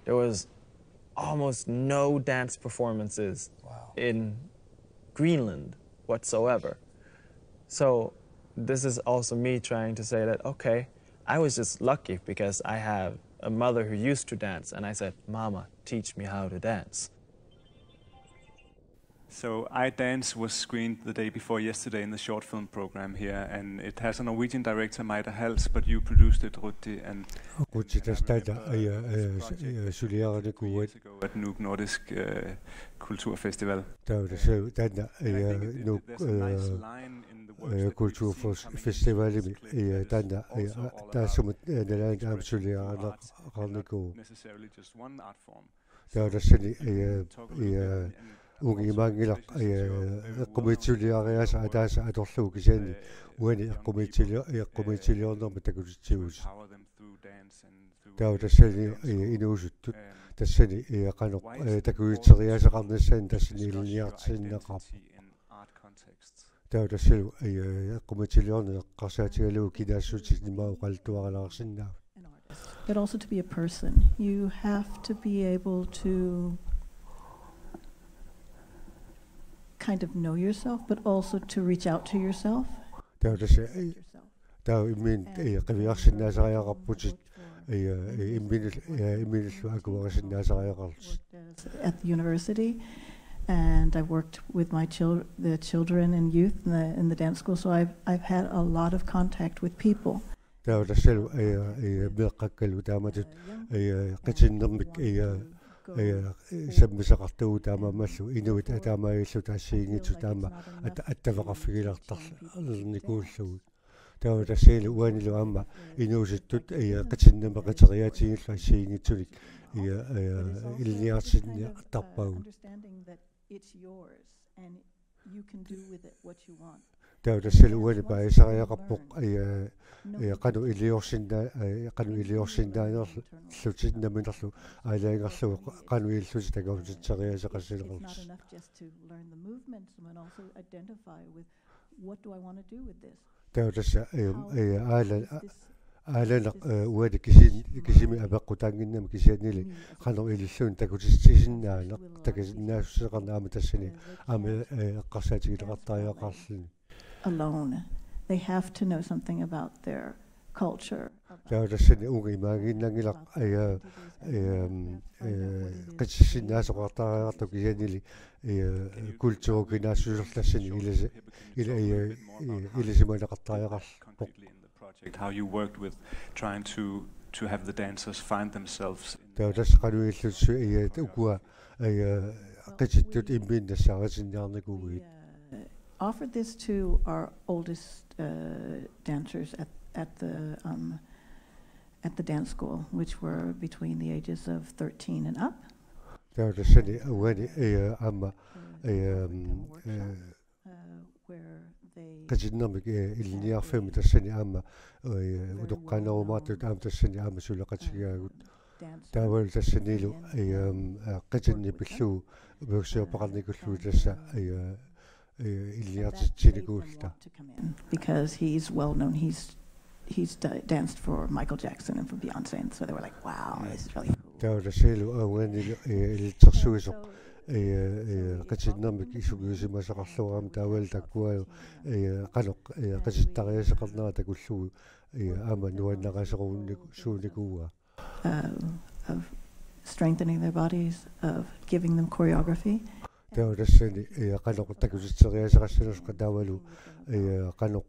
there was almost no dance performances in Greenland whatsoever. So this is also me trying to say that, okay, I was just lucky because I have a mother who used to dance, and I said, "Mama, teach me how to dance." So I Dance was screened the day before yesterday in the short film program here, and it has a Norwegian director, Maida Hals, but you produced it, Ruti, and Ruti, tassa taanna aja, eh, s-, eh, suliarinikuuat. Years ago at Nuuk Nordisk, uh, Kulturfestival. Taava tassa taanna aja Nuuk, eh, eh, Kulturfestivalimi aja taanna aja taassuma, eh, nalaani aamma suliarineqarnikuuvoq. Taava tassani, eh, eh, uunga imaanngilaq, eh, eqqumiitsuliariaaseq ataaseq atorlugu kisianni uani eqqumiitsuli-, eqqumiitsuliornermut takutitsivugut. Taava tassani, eh, inuusuttut tassani, eh, qanoq, eh, takutitseriaaseqarnissaannik tassani ilinniartinneqarpoq. Taava tassalu, eh, eqqumiitsuliorneq eqqarsaatigalugu kinaassutsitut immaqa oqaluttuaralaarsinnaavat. But also to be a person. You have to be able to kind of know yourself, but also to reach out to yourself. Taava tassa, eh, taava imminnut, eh, qiviarsinnaasariaqarputit, eh, eh, imminut-, eh, imminullu akuerisinnaasariaqarlutit. At the university, and I worked with my chil-, the children and youth in the, in the dance school. So I've, I've had a lot of contact with people. Taava tassalu, eh, eh, meeqqakkalu taamatut, eh, qitinnermik, eh, eh, sammisaqartugut taamaammallu inuit taamaalillutik assigiinngitsut taama at-, attaveqarfigilaartarnikuullugit. Taava tassanilu uanilu aamma inuusuttut, eh, qitinnermik qiteriaatigillu assigiinngitsunik, eh, eh, ilinniartinniartarpagut. Understanding that it's yours and you can do with it what you want. Taava tassalu uani paasisariaqarpoq, eh, eh, qanoq iliorsinnaa-, eh, qanoq iliorsinnaanerlutit namminerlu aalajangerlugu qanoq ilillutit takutitseriaaseqassaneqarlutit. It's not enough just to learn the movements, but also identify with what do I want to do with this? Taava tassa, eh, eh, aala-, a-, aalaneq, eh, uani kisin-, kisimi apeqqutaannginnami kisiannili qanoq ililluni takutitsisinnaaneq, takusinnaassuseqarneq aamma tassani, aamma, eh, eqqarsaatigineqartariaqarluni. Alone. They have to know something about their culture. Taava tassani uunga imaanginnanngilaq, eh, eh, eh, qitissinnaasoqartariaqartoq kisiannili, eh, kulturikinaassuserlu tassani ilasi-, ila-, eh, eh, ilisimaneqartariaqarpoq. How you worked with trying to, to have the dancers find themselves in. Taava tassa qanoq ilillutit, eh, ukua, eh, qitittut imminnut nassaaritinniarnikuuit. We, uh, offered this to our oldest, uh, dancers at, at the, um, at the dance school, which were between the ages of thirteen and up. Taava tassani uani, eh, aamma, eh, um, eh, uh, where they qitinnermik, eh, ilinniarfimmi tassani aamma, eh, utoqqaanerumaartut aamma tassani aamma suleqatigaagut. Taavalu tassanilu, eh, um, eh, qitinneq pillugu umiussiorpaqarnikullugu tassa, eh, eh, ilinniartitsinikuulluta. Because he's well known, he's, he's da-, danced for Michael Jackson and for Beyonce, and so they were like, "Wow, this is really cool." Taava tassanilu uanilu, eh, ilitsersuisoq, eh, eh, qitinnermik sungiusimasaqarluarami taavalu taakkualu, eh, qanoq, eh, qitittariaaseqarnera takullugu, eh, aamma nuannarisorujussuunikuuaa. Uh, of strengthening their bodies, of giving them choreography. Taava tassani, eh, qanoq takutitseriaaseqassanersoq taavalu, eh, qanoq,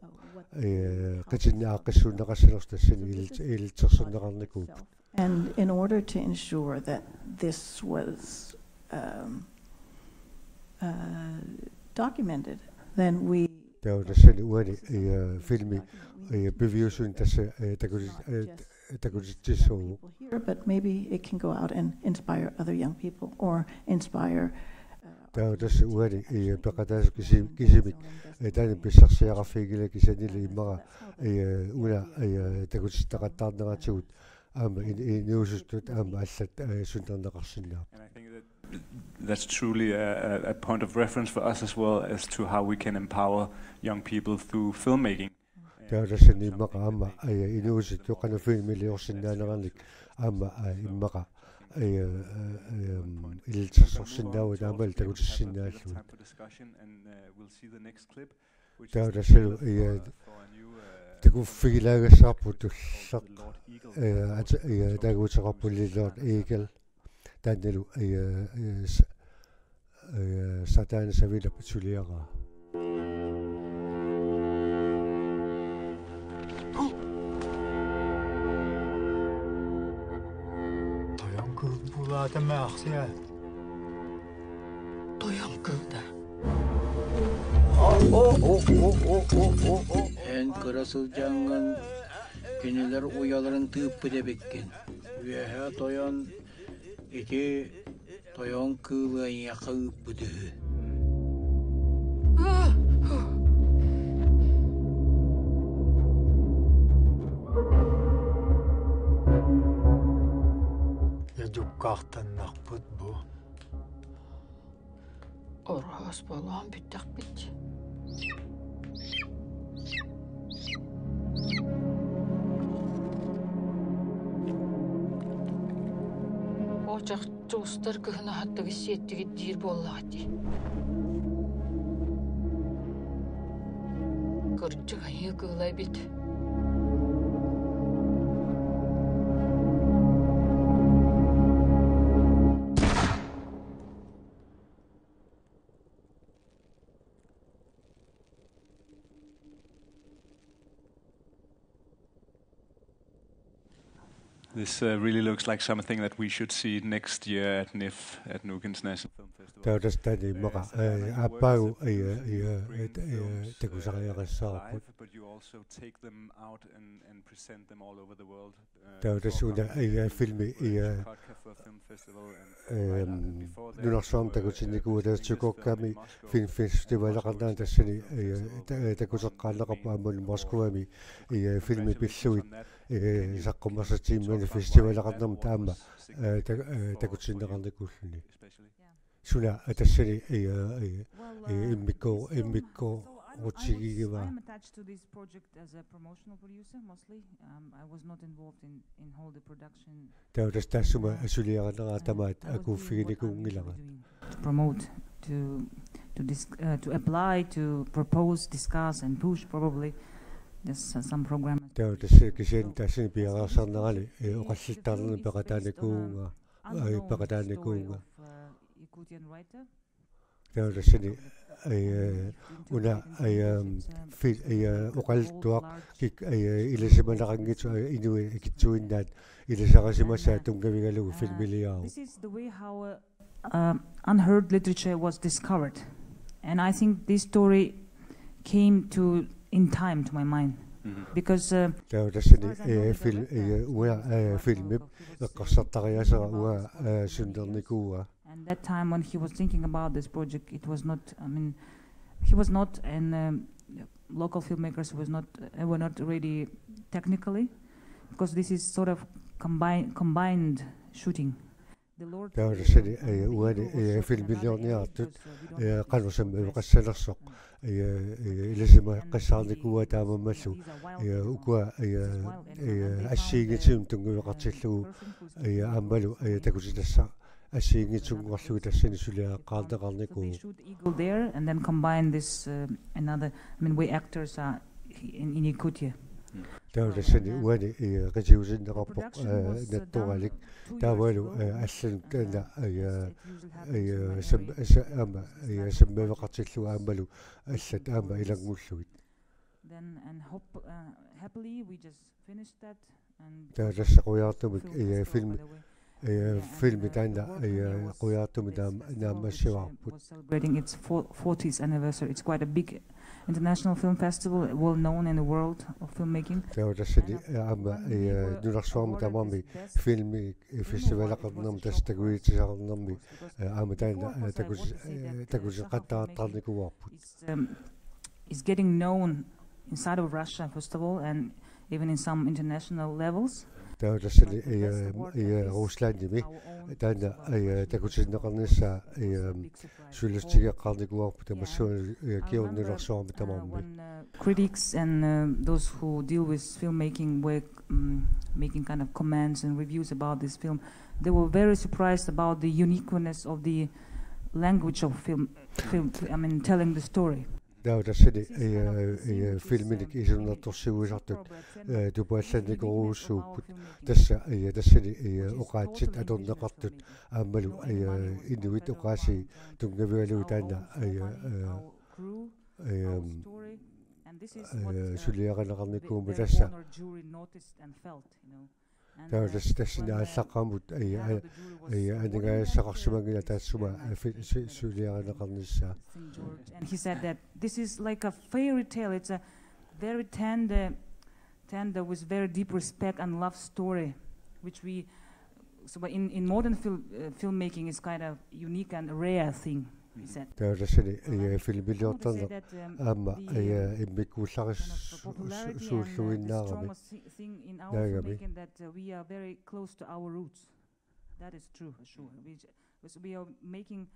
eh, qitinneq aaqqissuunneqassanersoq tassani ilit-, ilitsersorneqarnikuupput. And in order to ensure that this was, um, uh, documented, then we Taava tassani uani, eh, filmi, eh, piviusunik tassa, eh, takuti-, eh, takutitsissuuvoq. People here, but maybe it can go out and inspire other young people or inspire, uh, Taava tassa uani, eh, peqataasoq kisi-, kisimik, eh, taanna pissarsiaqarfiginngilara kisiannili immaqa, eh, una, eh, takutittaqattaarneratigut aamma in-, inuusuttut aamma allat, eh, sunnerneqarsinnaapput. And I think that that's truly a, a, a point of reference for us as well as to how we can empower young people through filmmaking. Taava tassani immaqa aamma, eh, inuusuttut qanoq filmiliorsinnaanerannik aamma, eh, immaqa, eh, eh, em, ilitsersorsinnaavugut aammalu takutissinnaallugu. Taava tassalu, eh, takuffigilaagassaarput tulleq, eh, at-, eh, taaguuteqarpoq Lord Eagle. Taannalu, eh, eh, s-, eh, Sataanip savilap suliaraa. Toyon kylpulaata maarsia. Toyon kylda. Эн кыра сылдьаҥҥын кинилэр уйаларын тыыппыт эбиккин. Үөһээ Тойон ити Тойон кыылы эйиэхэ ыыппыт үһү. Дьуккаахтаннахпыт бу. Орхос болоон бүттэхпит. Очах тустар кыһын аһаттыгыс сиэттигит диир буоллаҕа дии. Кырдьык айыы кыыла эбит. This uh, really looks like something that we should see next year at NIF, at Nuuk International Film Festival. Taava tassa taanna immaqa, eh, aappaagu, eh, eh, eh, takusariaqassavarput. But you also take them out and, and present them all over the world. Taava tassa una, eh, filmi, eh, ehm, nunarsuarmi takutinnikuuvoq, tassa Tsukotkami film festivaleqarnera tassani, eh, ta-, eh, takuteqqaarneqarpoq aammalu Moskvami, eh, filmit pillugit, eh, saqqummersitsivimmi festivaleqarnermut aamma, eh, ta-, eh, takutinneqarnikuulluni. Suna, eh, tassani, eh, eh, eh, immikko-, immikkoorutigigivaat. Taava tassa taassuma suliarineraat tamaat akuuffiginikuunngilaat. To promote, to, to dis-, uh, to apply, to propose, discuss and push probably. There's, uh, some program. Taava tassa kisianni taassuma piareersarnerani, eh, oqallittaarnermik peqataanikuuvunga, eh, peqataanikuuvunga. Taava tassani, eh, una, eh, um, fi-, eh, oqaluttuaq kik-, eh, ilisimaneqanngitsoq, eh, inuit ikittuinnaat ilisarisimasaat tunngavigalugu filmiliarunik. This is the way how, uh, um, unheard literature was discovered. And I think this story came to, in time to my mind. Because, uh, taava tassani, eh, fil-, eh, uanga, eh, filmip eqqarsartariaasera uanga, eh, sunnernikuuaa. And that time when he was thinking about this project, it was not, I mean, he was not, and, um, local filmmakers was not, uh, were not ready technically, because this is sort of combine-, combined shooting. Taava tassani, eh, uani, eh, filmiliorniartut, eh, qanoq sammiveqassanersoq, eh, eh, ilisimaqqissaarnikuuaa taamaammallu, eh, ukua, eh, eh, assigiinngitsumik tunngaveqartillugu, eh, aammalu, eh, takutitassaq assigiinngitsunngorlugit tassani suliareqqaarneqarnikuuvoq. Eagle there and then combine this, uh, another, I mean, we actors are in, in Yakutia. Taava tassani uani, eh, qitiutinneqarpoq, eh, nattoralik. Taavalu, eh, allanut taanna, eh, eh, sam-, sa-, aamma, eh, sammiveqartillugu aammalu allat aamma ilanngullugit. Then, and hop-, uh, happily we just finished that. Taava tassa qujaartumik, eh, film, eh, filmi taanna, eh, qujaartumik naam-, naammassivarput. Was celebrating its for-, fortieth anniversary. It's quite a big international film festival, well known in the world of filmmaking. Taava tassani, eh, aamma, eh, nunarsuarmi tamarmi filmi, eh, festivaleqarnermi tassa takugitissaarnermi, eh, aamma taanna, eh, takus-, eh, takuteqqattaartarnikuuarput. Is, um, is getting known inside of Russia, first of all, and even in some international levels. Taava tassani, eh, eh, Ruslandimi taanna, eh, takutinneqarnissaa, eh, suleqatigeqqaarnikuuarput tamassuuna, eh, kingorna nunarsuarmi tamarmi. Critics and, uh, those who deal with filmmaking were, um, making kind of comments and reviews about this film. They were very surprised about the uniqueness of the language of film, film, I mean, telling the story. Taava tassani, eh, eh, filminik isunnertorsiuisartut, eh, tupaallannikoorujussuupput. Tassa, eh, tassani, eh, oqaatsit atorneqartut aammalu, eh, inuit oqaasii tunngavigalugu taanna, eh, eh, eh, eh, suliarineqarnikuummat tassa. Taava tassa tassani aallaqqaammut, eh, eh, aningaasaqarsimanngilaq taassuma, eh, fi-, su-, suliarineqarnissaa. And he said that this is like a fairy tale. It's a very tender, tender with very deep respect and love story, which we, so in, in modern film, uh, filmmaking is kind of unique and rare thing, he said. Taava tassani, eh, filmiliortarneq aamma, eh, immikkuullarissuulluinnaarami. Naagami. That uh, we are very close to our roots. That is true for sure. We, j- because we are making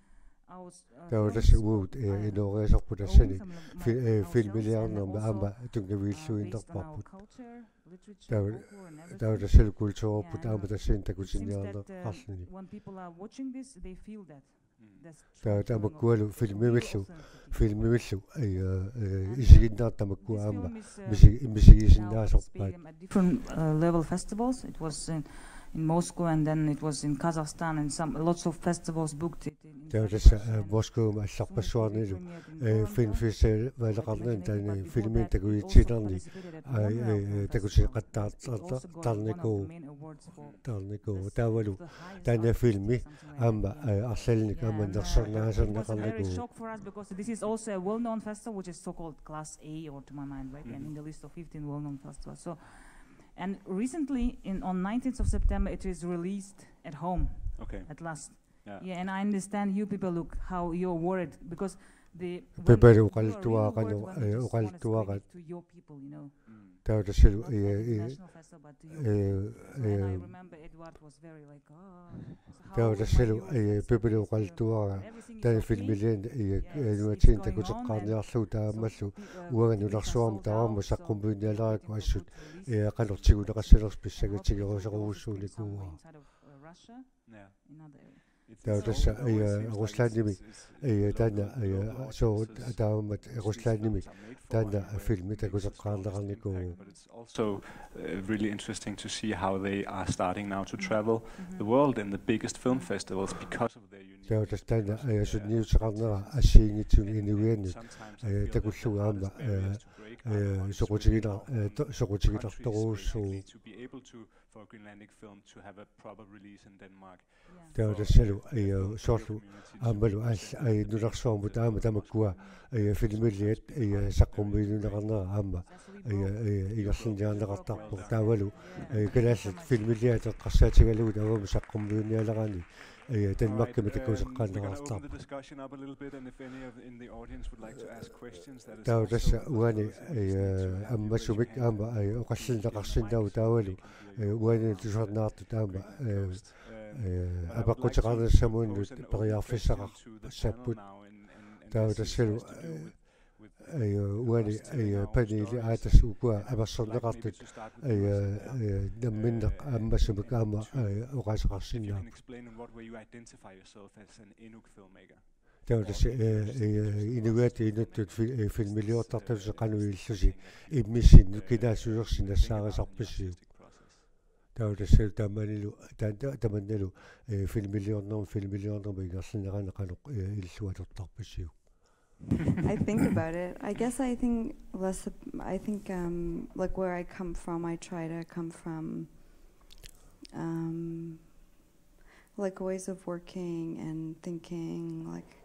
our s- uh, Taava films tassa uagut, eh, uh, inooriasarput tassani own some of fi- my- eh, ourselves and filmiliornermi also, aamma uh, based on our tunngaviilluinnarparput. Culture, literature, Taava folklore and taava everything. Tassalu kulturerput Yeah, aamma and tassani it seems that, um, takutinniarneqarluni. When people are watching this, they feel that. That's true Taava feeling of tamakkualu it. It's a real filmimillu, authenticity. filmimillu, eh, eh, And, uh, isiginnaartut tamakku this aamma film is, uh, misi- now misigisinnaasarpaat. speaking a different uh, level festivals. It was in, in Moscow, and then it was in Kazakhstan, and some lots of festivals booked it in, in Taava Saint tassa, eh, Petersburg, and Moskvami soon it will be allarpassuarnilu, premiered in eh, Toronto. Filmfestivalleqarnani But taanna before filmi that, we also takuitsiinnarni, participated at ai, one ai, Round eh, Film Festival. takusiqattaartar- It also got one of the taarnikuuvoq. Main Awards for Taarnikuuvoq. best, Taavalu the highest taanna art filmi form, something like aamma, that. Yeah. Eh, arlalinnik Yeah, aamma and, uh, it was a very nersornaaserneqarnikuuvoq. Shock for us because this is also a well-known festival, which is so-called Class A or, to my mind, right? And in the list of fifteen well-known festivals. So, and recently, in on nineteenth of September, it is released at home. Okay. At last. Yeah. Yeah, and I understand you people look how you're worried because the when Pipali you are oqaluttuaraa really worried qanoq, when eh, you just wanna spread oqaluttuaraa. It to your people, you know. Mm. Taava tassalu, Not eh, as eh, national festival, but to you. eh, And I eh, remember Edward was very like, oh, so how Taava might tassalu, you eh, resist Pipali this? You know, oqaluttuaraa. everything is Taanna okay. Filmiliani, eh, Yeah, it's, it's nunatsinnut going on, and takuteqqaarniarlugu so taammallu pe- uh, uanga people are nunarsuarmi sold tamarmi out, so saqqummiunnialerakkit people assut, don't release eh, it. qanoq tiguneqassanersoq I hope it will go to screens somewhere pissangatsigerusorusussuunikuuara. Inside of uh, Russia, Yeah. in other areas. It's Taava also, tassa, it always eh, seems like Ruslandimi, it's, it's, it's eh, global, taanna, global eh, soorlu audiences. taamaammat Ruslandimi Films are made for taanna and filmi makes the strongest takuteqqaarneqarnikuuvoq. impact, but it's also uh, really interesting to see how they are starting now to Mhm. travel Mhm. the world in the biggest film festivals because of their unique Taava tassa taanna, eh, uh, sunniuteqarnera assigiinngitsunik and, and inuiannut, sometimes eh, I feel that the takullugu aamma, hardest barriers eh, to break eh, are those soqutigilar- really eh, to- countries soqutigilartorujussuuvoq. basically to be able to, for a Greenlandic film to have a proper release in Denmark. Yeah. Taava tassalu, eh, soorlu aammalu aal-, ai nunarsuarmut aamma tamakkua, eh, filmiliat, eh, saqqummiunneqarnera aamma, eh, eh, ingerlanniarneqartarpoq. Taavalu, eh, kalaallit filmiliat eqqarsaatigalugu taavami saqqummiunnialerani, eh, Danmarkimi takuteqqaarneqartarpoq. Taava tassa uani, eh, ammasumik aamma, eh, oqallinneqarsinnaavoq taavalu, eh, uani tusarnaartut aamma, eh, eh, apeqquteqarnissaminut periarfissaqarput. Taava tassalu, eh, eh, uani, eh, paneli aatas ukua amersorneqartut, eh, eh, namminneq ammasumik aamma, eh, oqaaseqarsinnaavoq. Taava tassa, eh, eh, inuiattut inuttut fi-, eh, filmiliortartusi qanoq ilillusi immissinnut kinaassusersi nassaarisarpisiuk? Taava tassa tamanilu, ta-, ta-, tamannalu, eh, filmiliornermi, filmiliornermi ingerlannerani qanoq, eh, ililluatortarpisiuk? I think about it. I guess I think less. ab- I think um, like where I come from, I try to come from um, like ways of working and thinking like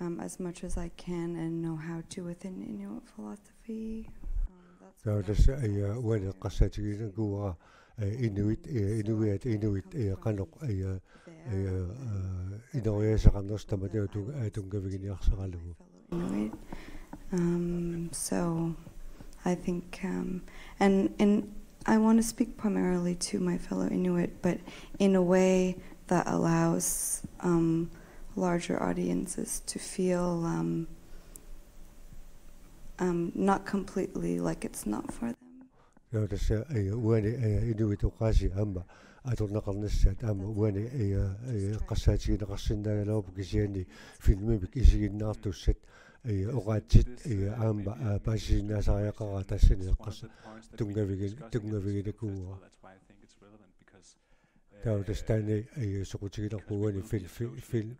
um, as much as I can and know how to within Inuit philosophy. Um, that's Taava what I tassa, would eh, say. uani eqqarsaatiginakuuara, eh, inuit, eh, inuiaat inuit, eh, qanoq, eh, eh, eh, inooriaaseqarnersoq tamanna atu-, atunngavigiinnarlugu. Inuit. Um, so I think, um, and and I want to speak primarily to my fellow Inuit, but in a way that allows um, larger audiences to feel um, um, not completely like it's not for them. Taava tassa, eh, uani, eh, inuit oqaasii aamma atorneqarnissaat aamma uani, eh, eh, eqqarsaatigineqarsinnaagaluarpoq kisianni filmimik isiginnaartussat, Ei, oqaatsit, ei, aamma, aa, paasisinnaasariaqaraa tassani eqqars-, tunngavigin-, tunngaviginikuuara. Taava tassa taanna, ei, soqutiginarpoq uani fil-, fil-, fil-,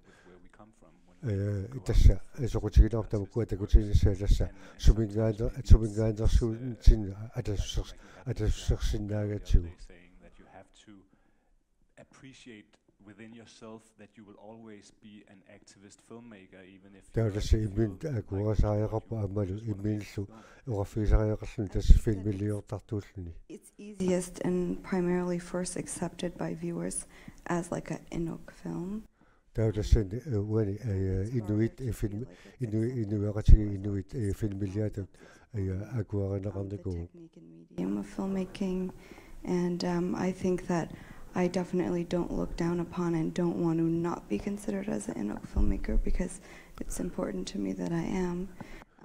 ei, tassa, ei, soqutiginarpoq tamakkua takutiinissaa tassa suminngaanneer-, suminngaanneersuutinni atassers-, atassusersinnaagatsigu. Appreciate within yourself that you will always be an activist filmmaker, even if you Taava are tassa imminut akuerisariaqarpoq aammalu imminullu oqarfigisariaqarluni tassa filmiliortartuulluni. It's easiest and primarily first accepted by viewers as, like, a Inuk film. Taava tassani, eh, uani, eh, inuit, eh, film, inu-, inuiaqatigiit inuit, eh, filmiliaatut, eh, akuerineqarnikuuvoq. Technique and medium of filmmaking, and, um, I think that I definitely don't look down upon and don't want to not be considered as an Inuk filmmaker because it's important to me that I am.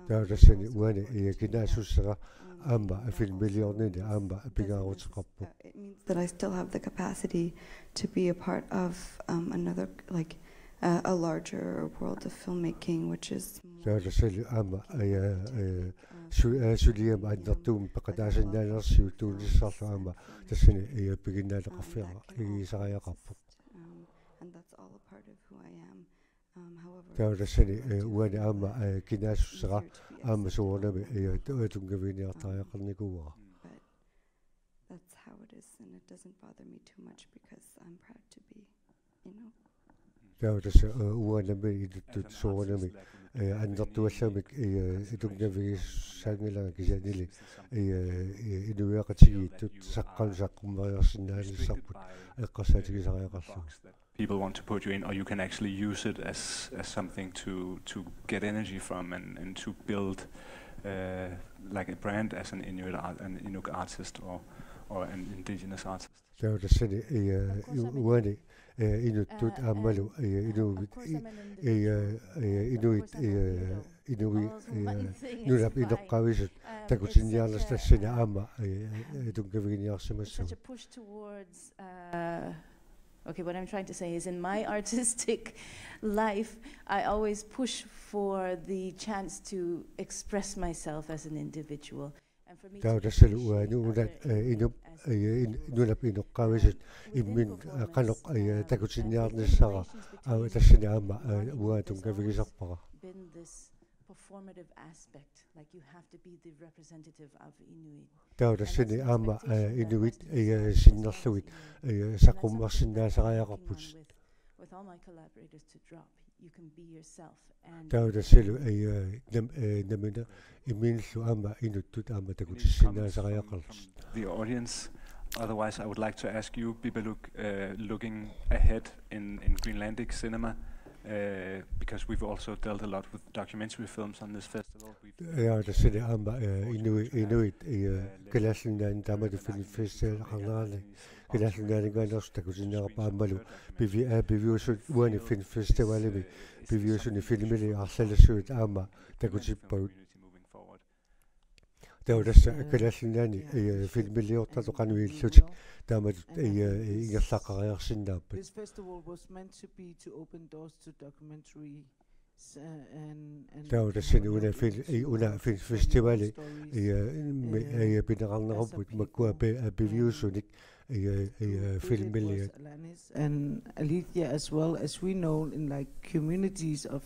Taava tassani uani, eh, kinaassussera aamma filmiliornini aamma pingaaruteqarpoq. It means that I still have the capacity to be a part of, um, another, like, uh, a larger world of filmmaking, which is more Taava tassani aamma, eh, eh, su-, eh, suliama annertuumik peqataasinnaanersiuttuunissarlu aamma tassani, eh, piginnaaneqarfiara igisariaqarpoq. Um, and that's all a part of who I am. Um, however, Taava tassani, eh, uani aamma, eh, kinaassussera aamma soorunami, eh, tu-, eh, tunngaviginiartariaqarnikuuara. But that's how it is, and it doesn't bother me too much because I'm proud to be Inuk. Taava tassa, eh, uanga nammineq inuttut soorunami, eh, annertuallamik, eh, tunngavigissaanngilanga kisiannili, eh, eh, inuiaqatigiittut saqqan-, saqqummeriarsinnaanissarput eqqarsaatigisariaqarlugu. People want to put you in, or you can actually use it as, as something to, to get energy from and, and to build, uh, like, a brand as an Inuit art, an Inuk artist or, or an indigenous artist. Taava tassani, eh, uani, eh, inuttut aammalu, eh, inuit, eh, eh, inuit, eh, inuit, eh, nunap inoqqaavisut takutinniarnersut tassani aamma, eh, eh, tunngaviginiarsimassapput. Such a push towards, uh, okay, what I'm trying to say is in my artistic life, I always push for the chance to express myself as an individual. Taava tassalu uani una, eh, inup, eh, in-, nunap inoqqaavisut imminnut, eh, qanoq, eh, takutinniarnissara, aa, tassani aamma, eh, uanga tunngavigisarpara. Been this performative aspect, like, you have to be the representative of Inuit. Taava tassani aamma, eh, inuit, eh, sinnerlugit, eh, saqqummersinnaasariaqarput. With all my collaborators to drop, you can be yourself. And Taava tassalu, eh, nam-, eh, nammineq imminullu aamma inuttut aamma takutissinnaasariaqarlutik. The audience. Otherwise, I would like to ask you, Pipaluk, uh, looking ahead in, in Greenlandic cinema, uh, because we've also dealt a lot with documentary films on this festival. We've Ja, tassani aamma, eh, inui-, inuit, eh, Kalaallit Nunaanni taamatut filmfestivaliliaqarnerani, Kalaallit Nunaanninngaanneersut takutinneqarput aammalu pivi-, eh, piviusut uani filmfestivalimi, piviusuni filmili arlalissuit aamma takutippagut. Taava tassa Kalaallit Nunaanni, eh, filmiliortartut qanoq ilillutik taamatut, eh, ingerlaqqeriarsinnaapput. This festival was meant to be to open doors to documentary, uh, and, and Taava tassani una fil-, eh, una fil-, festivali, eh, mi-, eh, pineqarnerupput makkua pe-, eh, piviusunik, eh, eh, filmiliat. Alanis and Alethea as well, as we know in, like, communities of,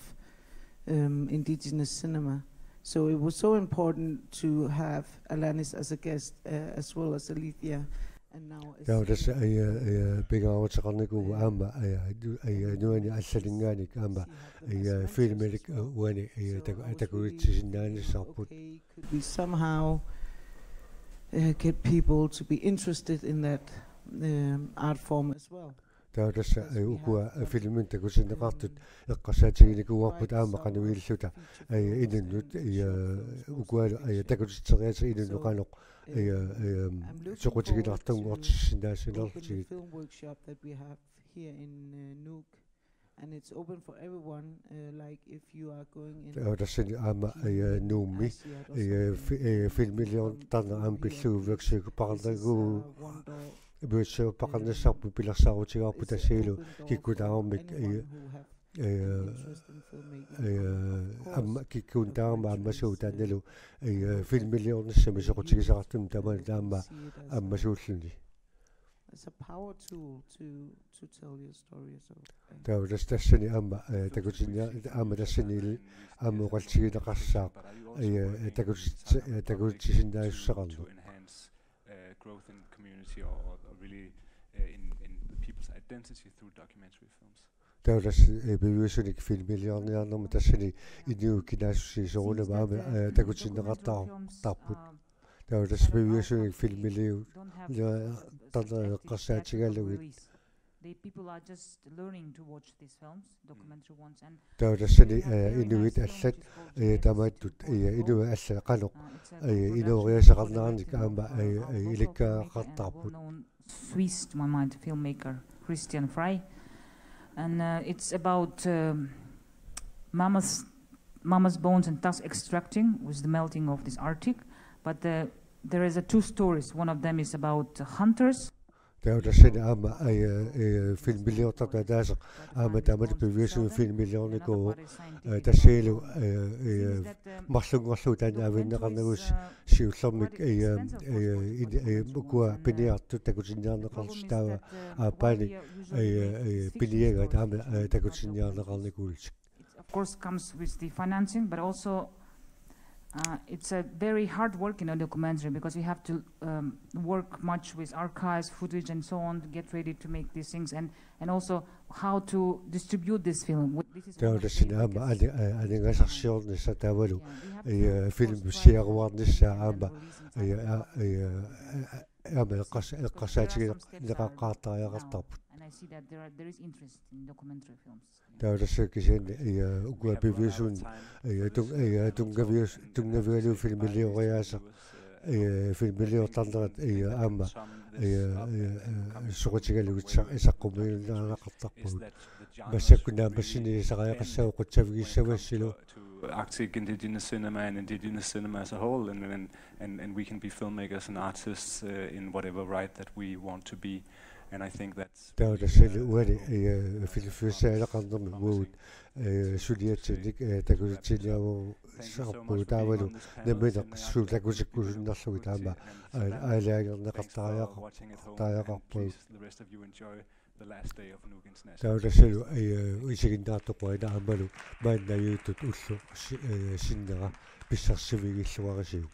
um, indigenous cinema. So it was so important to have Alanis as a guest, uh, as well as Alethea. And now as Taava tassa, eh, eh, pingaaruteqarnikuuvoq aamma, eh, nu-, eh, nuanni allaninngaanniit aamma, eh, filmilik, eh, uani, eh, taku-, takutissinnaanissarput. Okay, could we somehow, uh, get people to be interested in that, um, art form as well? Taava tassa, eh, ukua, eh, filmimik takutinneqartut eqqarsaatiginikuuarput aamma qanoq ililluta, eh, inunnut, eh, ukualu, eh, takutitseriaaseq inunnut qanoq, eh, eh, soqutiginartunngortissinnaasinerlutigit. Film workshop that we have here in, uh, Nuuk, and it's open for everyone, uh, like, if you are going in Taava tassani aamma, eh, Nuummi, eh, fi-, eh, filmiliortarneq aamma pillugu workshoppeqarnikuuvoq. Workshoppeqarnissarput pilersaarutigaarput tassanilu kikkut tamarmik, eh, Ee, ee, amma kikkuutaarama ammasuutaannalu, ee, filmiliornissami soqutigisaqartumik tamanut aamma ammasuulluni. It's a power tool to to tell your story as well. Taava tassa tassani aamma, ee, takutinnia-, aamma tassani aamma oqallisigineqassaaq, ee, takutits-, ee, takutitsisinnaajussuseqarneq. To enhance, uh, growth in community or, or really, uh, in, in the people's identity through documentary films. Taava tassa, ee, piviusunik filmiliorniarnermi tassani inuit kinaassutsii soorunami aamma, ee, takutinneqartarput. Taava tassa piviusunik filmiliu-, liortarneq eqqarsaatigalugit. The people are just learning to watch these films, documentary ones, and taava tassani, ee, inuit allat, ee, tamaattut, ee, inuit allat qanoq, ee, inooriaaseqarnerannik aamma, ee, ee, ilikkagaqartarput. Swiss, to my mind, filmmaker Christian Frei. And, uh, it's about, um, mammoth, mammoth bones and tusks extracting with the melting of this Arctic. But, uh, there is a two stories. One of them is about, uh, hunters. Taava tassani aamma, ee, ee, filmiliortartoq ataaseq aamma taamatut piviusumik filmiliornikuuvoq, ee, tassanilu, ee, ee, marlunngorlugu taanna avinneqarnagu siullermik, ee, ee, in-, ee, ukua piniartut takutinniarneqarlutik taava aappaani, ee, ee, piniagaat aamma, ee, takutinniarneqarnikuullutik. It of course comes with the financing, but also, uh, it's a very hard work in a documentary because you have to, um, work much with archives, footage, and so on to get ready to make these things, and, and also how to distribute this film. Wh-, this is one of the biggest. Taava tassani aamma ani-, ee, aningaasarsiornissaq taavalu, yeah, we have to, ee, of course, film siaruarnissaa aamma, ee, aa, ee, ee, aamma eqqars-, eqqarsaatigineqaqqaartariaqartarput. And I see that there are, there is interest in documentary films. Taava tassa kisianni, ee, ukua piviusunik, ee, tun-, ee, tunngavius-, tunngavigalugu filmilioriaaseq, ee, filmiliortarnerat, ee, aamma, ee, ee, ee, soqutigalugit sa-, saqqummiunneqartarpagut. Massakkut naammassiniaasariaqassaagut qutsavigissavassilu. To Arctic indigenous cinema and indigenous cinema as a whole, and, and, and, and we can be filmmakers and artists, uh, in whatever right that we want to be. And I think that's, taava tassani uani, ee, filiffiussaaneqarnermi uagut, ee, suliatsinnik, ee, takutitsiniarneqarpugut taavalu nammineq suut takutikkusunnerlugit aamma, ee, aalajangerneqartariaqarpugut. Taava tassalu, ee, isiginnaartoqarpoq aammalu maannajuuttut ulloq si-, ee, sinnera pissarsiffigigaluarisiuk.